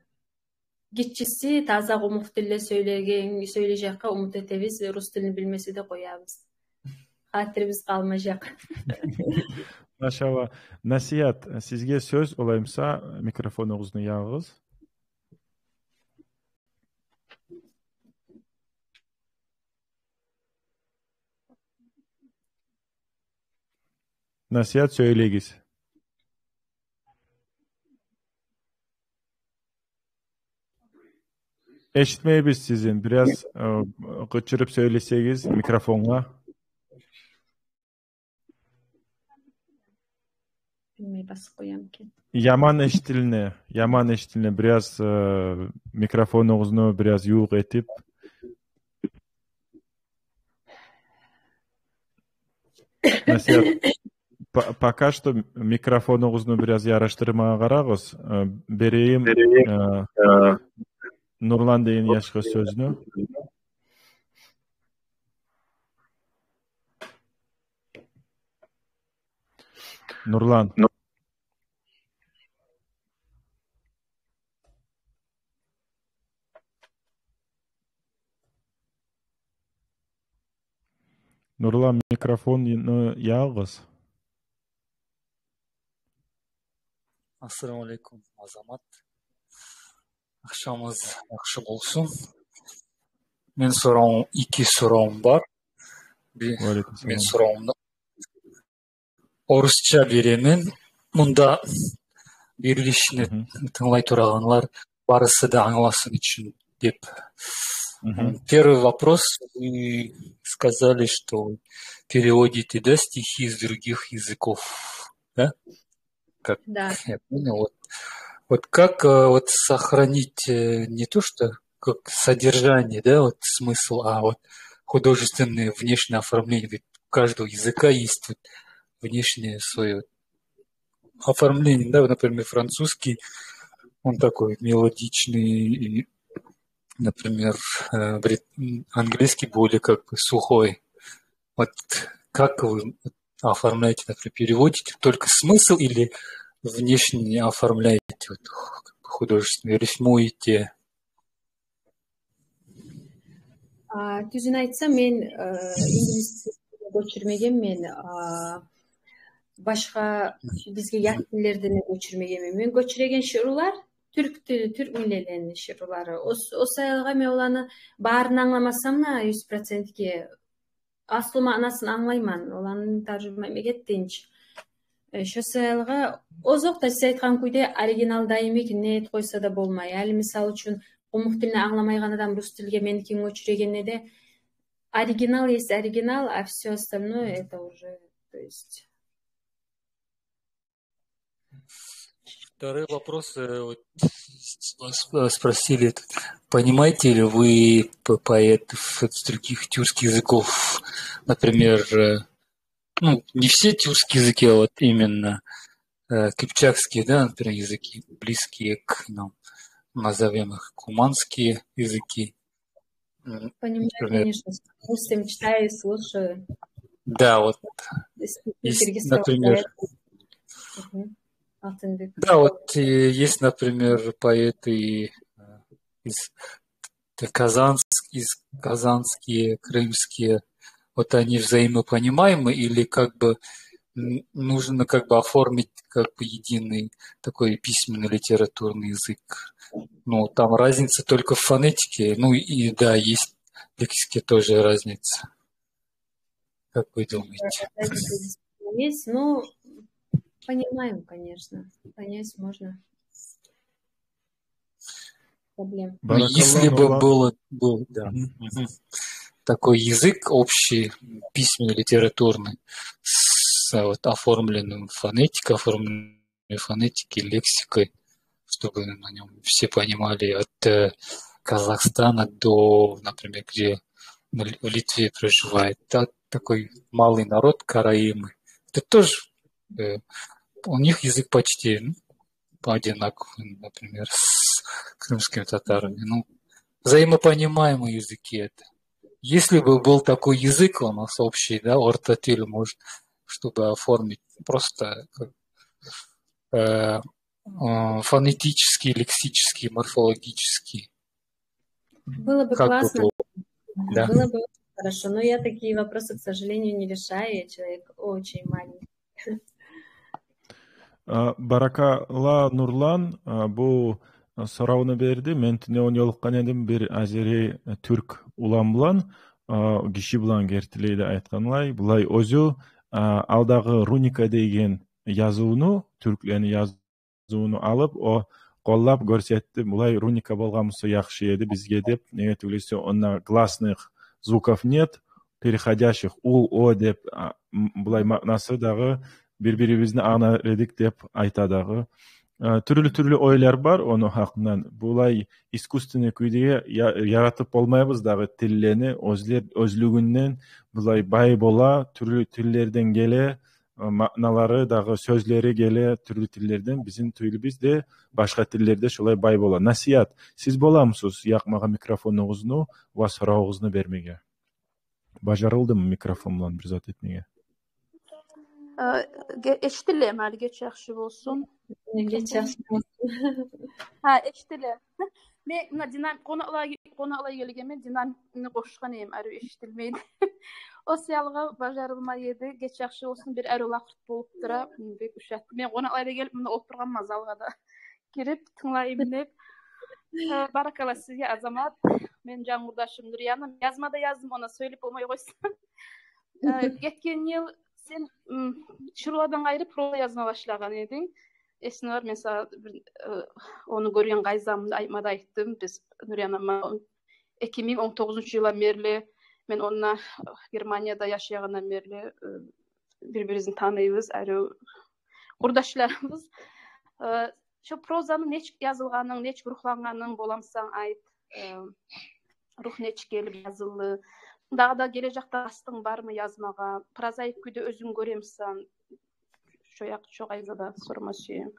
Гиччиси таза къумукъ тилде сёйлеген, сёйлежекге умут этебиз, рус тилни билмесе де къоябыз. Хатирибиз къалмажакъ. Машалла. Насият, сизге сёз, олай буса, микрофонугъузну ягъыгъыз. Насият, сёйлегиз. Эшитмейбиз сизин. Бираз, э, къычырып сёйлесегиз микрофонгъа. Билмей, басып къоямы экен. Яман эшитилине, яман эшитилине. Бираз, э, микрофонугъузну бираз ювукъ этип. Насият, по-, пока что микрофонугъузну бираз яраштырмагъа къарагъыз. Э, берейим, э, Нурлан деген яшгъа сёзню. Нурлан. Нурлан, микрофонну ягъыз. Ассаламу алейкум, Азамат. Акъшамыгъыз яхшы болсун. Мен соравум, эки соравум бар. Бир, мен соравумда орусча беремен. Мунда берилишни тынглай турагъанлар барысы да англасын учун деп. Первый вопрос. Вы сказали, что вы переводите, да, стихи из других языков, да? Как я понял, вот, вот как, э, вот сохранить, э, не то что как содержание, да, вот смысл, а вот художественное внешнее оформление. Ведь у каждого языка есть вот внешнее своё оформление, да, вот, например, французский, он такой мелодичный, и, например, э, брит-, м, английский более как бы сухой. Вот как вы оформляете, например, переводите только смысл или внешне оформляете вот, как бы, художественно, рифмуете? А, тюзюн айтсам, мен, э, инглиз тилине гёчюрмегенмен, а, башгъа бизге ят тиллерден де гёчюрмегенмен. Мен гёчюреген шиърулар тюрк тили, тюрк миллетлени шиърулары. О с-, о саялгъа мен оланы барын англамасам да, юз процентге аслу маънасын англайман, оланы таржума этмеге тынч. Э, шо саялгъа, озокъда, сиз айтгъан кюйде, оригинал даими ким не этип къойса да болмай. Гьали, мисал учун, къумукъ тилни англамайгъан адам рус тилге меникин гёчюрегенде де, оригинал есть оригинал, а всё остальное это уже, то есть. Второй вопрос, э, вот с-, вас, э, спросили, это, понимаете ли вы п-, поэтов с других тюркских языков, например, э, ну, не все тюркские языки, а вот именно, э, кыпчакские, да, например, языки, близкие к нам, назовём их куманские языки. Понимаю, например, конечно. С удовольствием читаю и слушаю. Да, вот. Если есть, например, Алтынбек. Да, вот, э, есть, например, поэты, э, из, т-, казанск-, из казанские, крымские. Вот они взаимопонимаемы или как бы н-, нужно как бы оформить как бы единый такой письменный литературный язык. Ну, там разница только в фонетике. Ну и да, есть лексики тоже разница. Как вы думаете? Разница есть, ну, понимаем, конечно. Понять можно. Проблем. Ну, если бы было, был, да, такой язык общий, письменный, литературный, с, вот, оформленным фонетикой, оформленной фонетикой, лексикой, чтобы на нём все понимали, от, э, Казахстана до, например, где на Ли-, в Литве проживает, да, такой малый народ караимы. Это тоже, э, у них язык почти, ну, одинаковый, например, с крымскими татарами. Ну, взаимопонимаемые языки это. Если бы был такой язык у нас общий, да, орта тил, может, чтобы оформить просто, э, э, фонетический, лексический, морфологический. Было бы классно. Да. Было бы хорошо, но я такие вопросы, к сожалению, не решаю, я человек очень маленький. А, баракалла, Нурлан, а, бу, а, соравну берди. Мен тюнегюн ёлукъгъан эдим бир азери, а, тюрк улан булан, а, гиши булан, гертилей де айтгъанлай. Булай оьзю, а, алдагъы руника деген язывну, тюрклени язывну алып, о къоллап гёрсетди. Булай руника болгъан буса яхшы эди бизге деп. Неге тюгюл эсе онда гласных звуков нет, переходящих, у, о деп, а, м-, булай маънасы дагъы бир-бирибизни англар эдик деп айта дагъы. А, тюрлю-тюрлю ойлар бар ону гьакъындан. Булай искусственный кюйде я-, яратып болмайбыз дагъы тиллени, оьзлер, оьзлюгюнден булай бай бола, тюрлю тиллерден геле, э, маъналары дагъы, сёзлери геле тюрлю тиллерден. Бизин тилибиз де башгъа тиллерде шолай бай бола. Насият, сиз боламысыз якъмагъа микрофонугъузну ва соравугъузну бермеге? Бажарылдымы микрофон булан бир зат этмеге? Э, ге-, эшитилеми гьали, гече яхшы болсун. Гече яхшы болсун. Гьа, эшитиле. Мен муна динам-, къонакълай, къонакълай гелгенмен, динамикни къошгъан эдим, арив эшитилмейди. О саялы бажарылмай эди. Гече яхшы болсун, бир арив лакъыр болуп тура. Бек ушатды. Мен къонакълай да гелип, мунда олтургъанман, залгъа да кирип тынглайым деп. Э, баракалла сизге, Азамат. Мени жан къурдашым Нурьяна. Язма да яздым, она сёйлеп болмай къойсам. Э, гетген йыл сен, м, шиърулардан къайры проза язма башлагъан эдинг. Эсинг бар, мен сагъа бир, э, ону гёрген къайдамны айтма да айтдым. Биз Нурьяна булан эки минг он тогъузунчу йылдан берли, мен онда, э, Германияда яшайгъандан берли, э, бир-бирибизни таныйбыз, арив къурдашларбыз. Э, шо прозаны нечик язылгъанынг, нечик ругьлангъанынг боламысан, айт. Э, ругь нечик гелип язылды? Дагъы да гележекде къастынг бармы язмагъа? Прозаик кюйде оьзюнг гёремисен? Шо якъ-, шо къайдада сорама сюемен.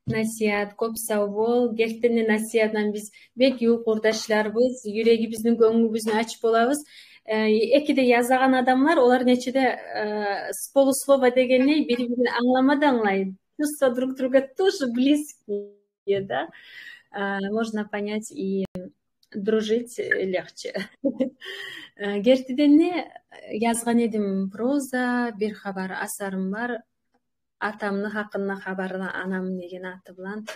Насият, кёп сав бол. Гертиден де, Насият булан биз бек ювукъ къурдашларбыз. Юрегибизни, гёнгюбюзню ачып болабыз. Э, эки де язагъан адамлар, олар нече де, э, с полуслова дегенлей, бири-бирин англама да англай. Чувства друг друга тоже близкие, да. А, можно понять и дружить, э, легче. Э, гертиден де, э, язгъан эдим проза, бир хабар асарым бар. Атамны гьакъында хабарлар, анам деген аты булан.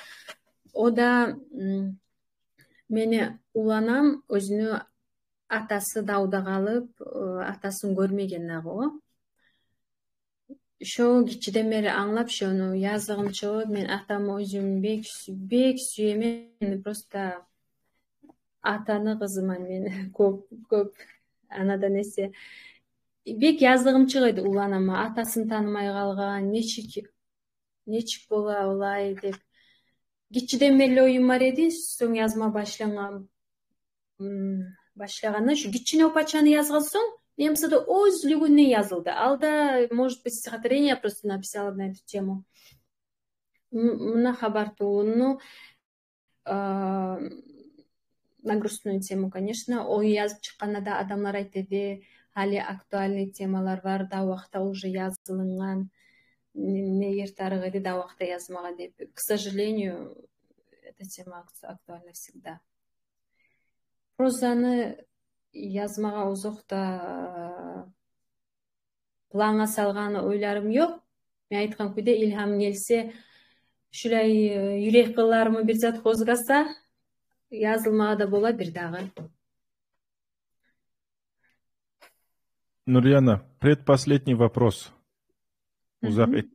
О да, м, мени уланам оьзюню атасы давда къалып, э, атасын гёрмеген дагъы о. Шо гиччиден берли англап, шону языгъым чыгъып, мен атамны оьзюм бек сю-, бек сюемен. Просто атаны къызыман мен. Кёп, кёп анадан эсе. Бек языгъым чыгъа эди уланама, атасын танымай къалгъан, нечик, нечик бола олай деп. Гиччиден берли оюм бар эди, сонг язма башлангъан, м, башлагъанда, шу гиччинев пачаны язгъан сонг, мени буса да оьзлюгюнден язылды. Алда, может быть, стихотворение просто написала на эту тему. М-, муна хабар тюгюл, ну, а, на грустную тему, конечно. О язып чыкъгъанда да адамлар айта эди, гьали актуальный темалар бар, дагъы вакътиде уже язылынгъан, не, не ер тарыкъ эди дагъы вакътиде язмагъа деп. К сожалению, эта тема акту-, актуальна всегда. Прозаны язмагъа озокъда плангъа салгъан ойларым ёкъ. Мен айтгъан кюйде, илгьам гелсе, шулай, э, юрек къылларымы бир зат къозгаса, язылмагъа да бола бир дагъы. Нурьяна, предпоследний вопрос. Узакъ эт-,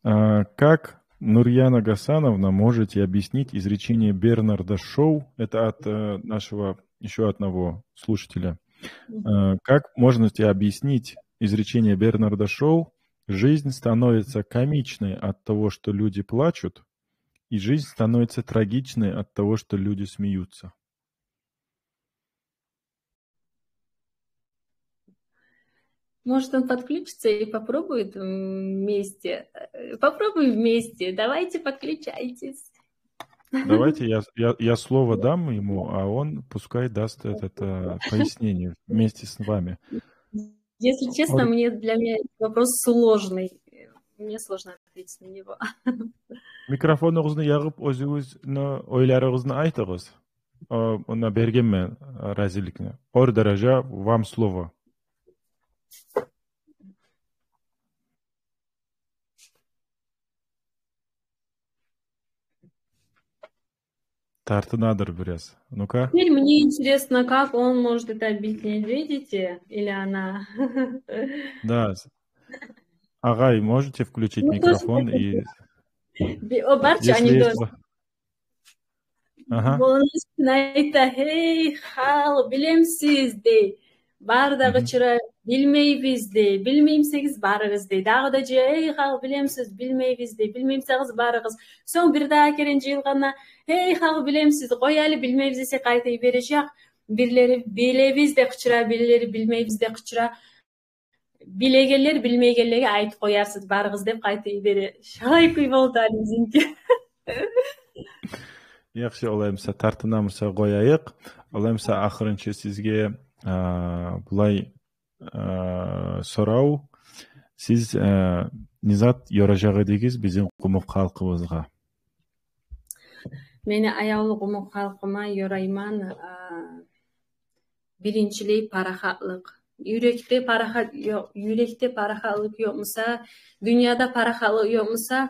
а, как, Нурьяна Гасановна, можете объяснить изречение Бернарда Шоу? Это от, э, нашего ещё одного слушателя. Э, как можете объяснить изречение Бернарда Шоу: «Жизнь становится комичной от того, что люди плачут, и жизнь становится трагичной от того, что люди смеются»? Может, он подключится и попробует, м, вместе. Э, попробуем вместе. Давайте, подключайтесь. Давайте я, я, я слово дам ему, а он пускай даст это, это пояснение вместе с вами. Если честно, Ор- мне, для меня этот вопрос сложный. Мне сложно ответить на него. Микрофонугъузну ягъып, оьзюгюзню ойларыгъызны айтыгъыз. О, онда бергенмен разиликни. Ордеража, вам слово. тартынадыр бираз. Ну-ка. Теперь мне интересно, как он может это объяснить, видите? Или она? Да. Агъай, можете включить микрофон и... О, барча анекдот. Агьа. Болмас айта: «Гьей, халкъ, билемисиз?» — дей. Бары да къычыра: «Билмейбиз», — дей. «Билмеймисегиз, барыгъыз», — дей. Дагъы да жыя: «Гьей, халкъ, билемисиз?» «Билмейбиз», — дей. «Билмеймисегиз, барыгъыз». Сонг бир дагъы керен жыйылгъанда: «Гьей, халкъ, билемисиз?» «Къой гьали, билмейбиз», — десе, къайта йибережек. Бирлери: «Билебиз», — деп къычыра, бирлери: «Билмейбиз», — деп къычыра. «Билегенлер билмейгенлеге айтып къоярсыз, барыгъыз», — деп къайтып йибере. Шолай кюй болду гьали бизинки. Яхшы, олай буса, тартынамыса къояйыкъ. Олай буса, ахырынчы сизге, а, булай, а, сорав. Сиз, а, не зат ёражакъ эдигиз бизин къумукъ халкъыбызгъа? Мени аявлу къумукъ халкъыма ёрайман, а, биринчилей парахатлыкъ. Юрекде парахат ёкъ, юрекде парахатлыкъ ёкъ буса, дюньяда парахатлыкъ ёкъ буса,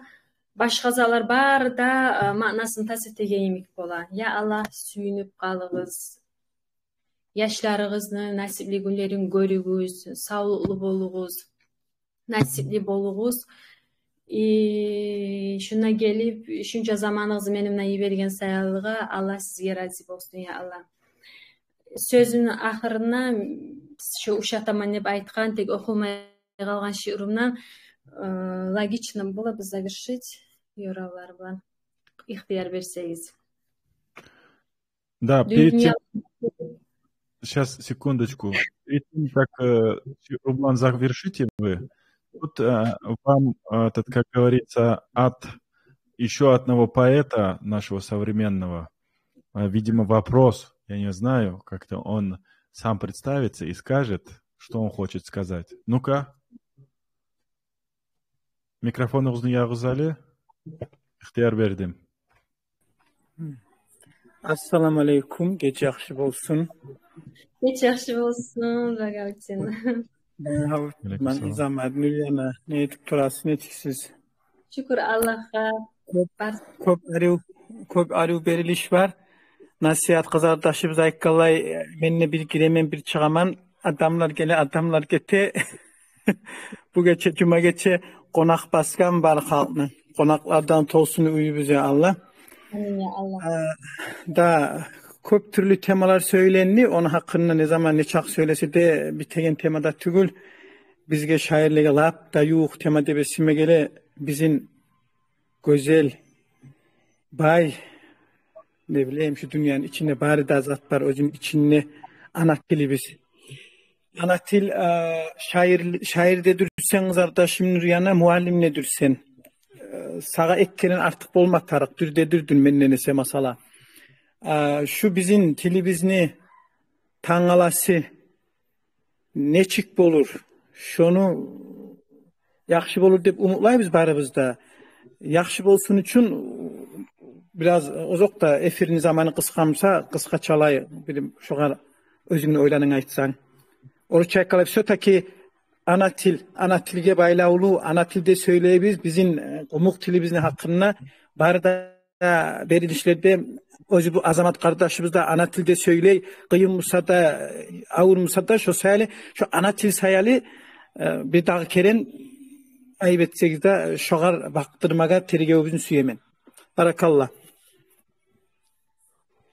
башгъа затлар бары да, а, маънасын тас этеген йимик бола. Я Аллагь, сююнюп къалыгъыз. Яшларыгъызны насипли гюнлерин гёрюгюз, савлукълу болугъуз, насипли болугъуз. И шунда гелип, шунча заманыгъызны мени булан йиберген саялыгъа Аллагь сизге рази болсун, я Аллагь. Сёзюмню ахырына шо ушатаман деп айтгъан, тек охулмай къалгъан шиърумдан, э, логично было бы завершить ёравлар булан, ихтияр берсегиз. Да, перед тем, щас, секундочку. Перед тем, как, э, Рублан, завершите вы, тут, э, вам, э, этот, как говорится, от ещё одного поэта нашего современного, э, видимо, вопрос, я не знаю, как-то он сам представится и скажет, что он хочет сказать. Ну-ка. Микрофонугъузну ягъыз гьали. Ихтияр бердим. Ассаламу алейкум, гече яхшы болсун. Гече яхшы болсун, Багавутдин. Алейкум салам. Низамат, Нурьяна, не этип турасыз, нечиксиз? Шюкюр Аллагьгъа. Кёп, кёп арив, кёп арив берилиш бар. Насигьат къызардашыбыз айтгъанлай, мен де бир гиремен, бир чыгъаман. Адамлар геле, адамлар гете. Бу гече, жума гече къонакъ басгъан бар халкъны. Къонакълардан толсун уьюбюз, я Аллагь. Амин, я Аллагь. Э, да, кёп тюрлю темалар сёйленди. Ону гьакъында не заман, нечакъы сёйлесе де, битеген тема да тюгюл. Бизге, шаирлеге, лап да ювукъ тема деп эсиме геле. Бизин гёзел, бай, не билейим, шу дюньяны ичинде бары да зат бар, оьзюню ичинде ана тилибиз. Ана тил, а, шаир, шаир де дюрсен, къызардашым Нурьяна, муаллим де дюрсен. Э, сагъа эки керен артыкъ болма тарыкъ, дюр де дюрдюн менден эсе, масала. А, шу бизин тилибизни тангаласы нечик болур? Шону яхшы болур деп умутлайбыз барыбыз да. Яхшы болсун учун бираз, озокъда, эфирни заманы къысгъа буса, къысгъачалай, билим, шогъар оьзюнгню ойланынг айтсанг. Орусча айтгъанлай, всё-таки ана тил, ана тилге байлавлу, ана тилде сёйлейбиз, бизин, э, къумукъ тилибизни гьакъында бары да берилишлерде оьзю бу Азамат къардашыбыз да ана тилде сёйлей, къыйын буса да, авур буса да, шо саялы, шо ана тил саялы, э, бир дагъы керен, айып этсегиз де, шогъар бакъдырмагъа тергевюбюзню сюемен. Баракалла.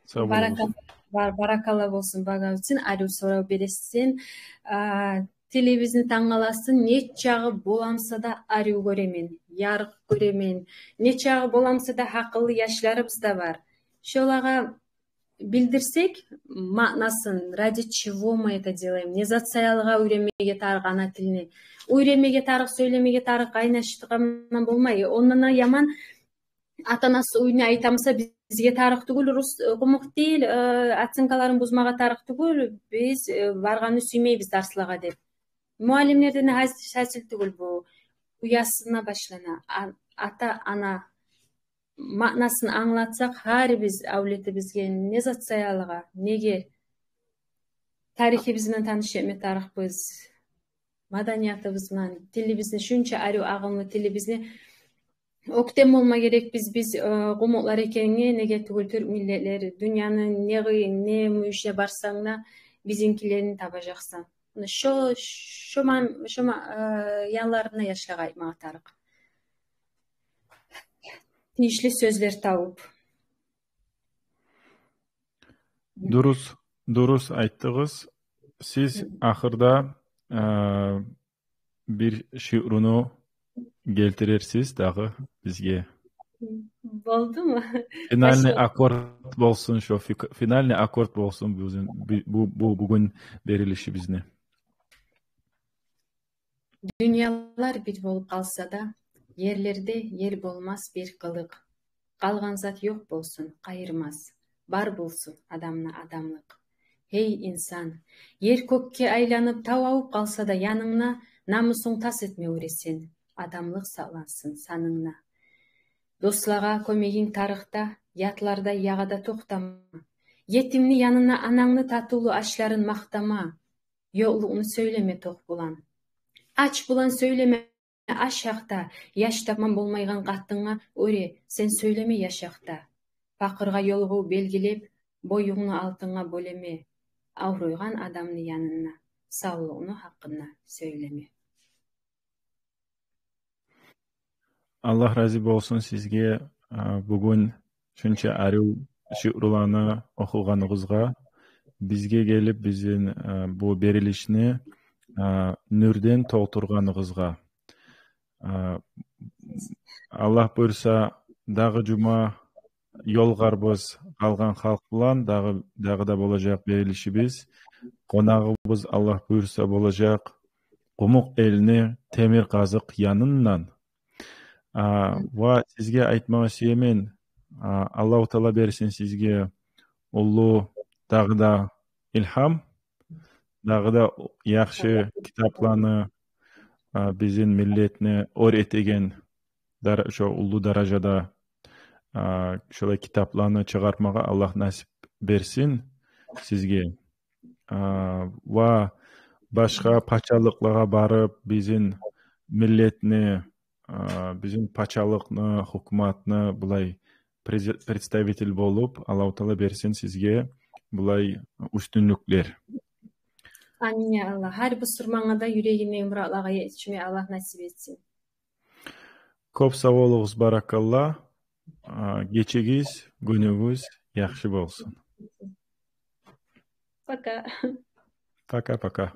Сав болугъуз. Баракал-, бар-, баракалла болсун, Багавутдин, арив сорав бересен. А, тилибизни тангаласын нечакъы боламса да арив гёремен, ярыкъ гёремен. Нечакъы боламса да гьакъыллы яшларыбыз да бар. Шолагъа билдирсек маънасын, ради чего мы это делаем, не зат саялыгъа уьйренмеге тарыкъ ана тилни. Уьйренмеге тарыкъ, сёйлемеге тарыкъ, къайнашдыргъан болмай. Ондан да яман, ата-анасы уьюнде айтамыса, бизге тарыкъ тюгюл рус, э, къумукъ тил, э, оценкаларын бузмагъа тарыкъ тюгюл, биз, э, баргъанны сюймейбиз дарслагъа деп. Муаллимлерден гьас-, гьасил тюгюл бу. Уясына башлана. А-, ата-ана маънасын англатсакъ, гьар биз авлетибизге не зат саялыгъа, неге тарихибиз булан таныш этме тарыкъбыз, маданиятыбыз булан, тилибизни, шунча арив, агъымлы тилибизни оьктем болма герекбиз биз, э, къумукълар экенге, неге тюгюл тюрк миллетлери, дюньяны не къыйын, не мюйюшге барсанг да, бизинкилерин табажакъсан. Муна шо, шо ман-, шо ма-, э, янларына яшлагъа айтмагъа тарыкъ. Тийишли сёзлер табып. Дурус, дурус айтдыгъыз. Сиз ахырда, э, бир шиъруну гелтирерсиз дагъы бизге. Болдуму? Финальный аккорд болсун шо, фик-, финальный аккорд болсун бизин, бу, бу, бу, бугюн берилишибизни. Дюньялар бир болуп къалса да, ерлерде ер болмас бир къылыкъ. Къалгъан зат ёкъ болсун, къайырмас, бар болсун адамны адамлыкъ. Гьей инсан, ер кёкге айланып, тав авуп къалса да янынгда, намусунг тас этме оьре сен, адамлыкъ сакълансын санынгда. Дослагъа кёмегинг тарыкъда, ятларда, ягъада токътама. Етимни янында анангны татывлу ашларын макътама. Ёкълукъну сёйлеме токъ булан. Ач булан сёйлеме аш гьакъда, яш тапман болмайгъан къатынгъа оьре сен сёйлеме яш гьакъда. Пакъыргъа ёлугъув белгилеп, боюнгну алтынгъа бёлеме. Авруйгъан адамны янында савлукъну гьакъында сёйлеме. Аллагь рази болсун сизге, а, бугюн шунча арив шиъруланы охугъаныгъызгъа, бизге гелип, бизин, а, бу берилишни, а, нюрден толтургъаныгъызгъа. А, Аллагь буюрса, дагъы жума ёлугъарбыз къалгъан халкъ булан, дагъы, дагъы да болажакъ берилишибиз. Къонагъыбыз, Аллагь буюрса, болажакъ къумукъ элни темир къазыкъ янындан. А, ва сизге айтмагъа сюемен, а, Аллагьу Таала берсин сизге уллу дагъы да илгьам, дагъы да яхшы китапланы, а, бизин миллетни оьр этеген дара-, шо уллу даражада, а, шолай китапланы чыгъармагъа Аллагь насип берсин сизге. А, ва башгъа пачалыкълагъа барып, бизин миллетни, а, бизин пачалыкъны, гьукуматны булай през-, представитель болуп, Аллагьу Таала берсин сизге булай уьстюнлюклер. Амин, я Аллагь. Гьар бусурмангъа да юрегиндеги муратлагъа етишме Аллагь насип этсин. Кёп сав болугъуз, баракалла. А, гечегиз, гюнюгюз яхшы болсун. Пока. Пока-пока.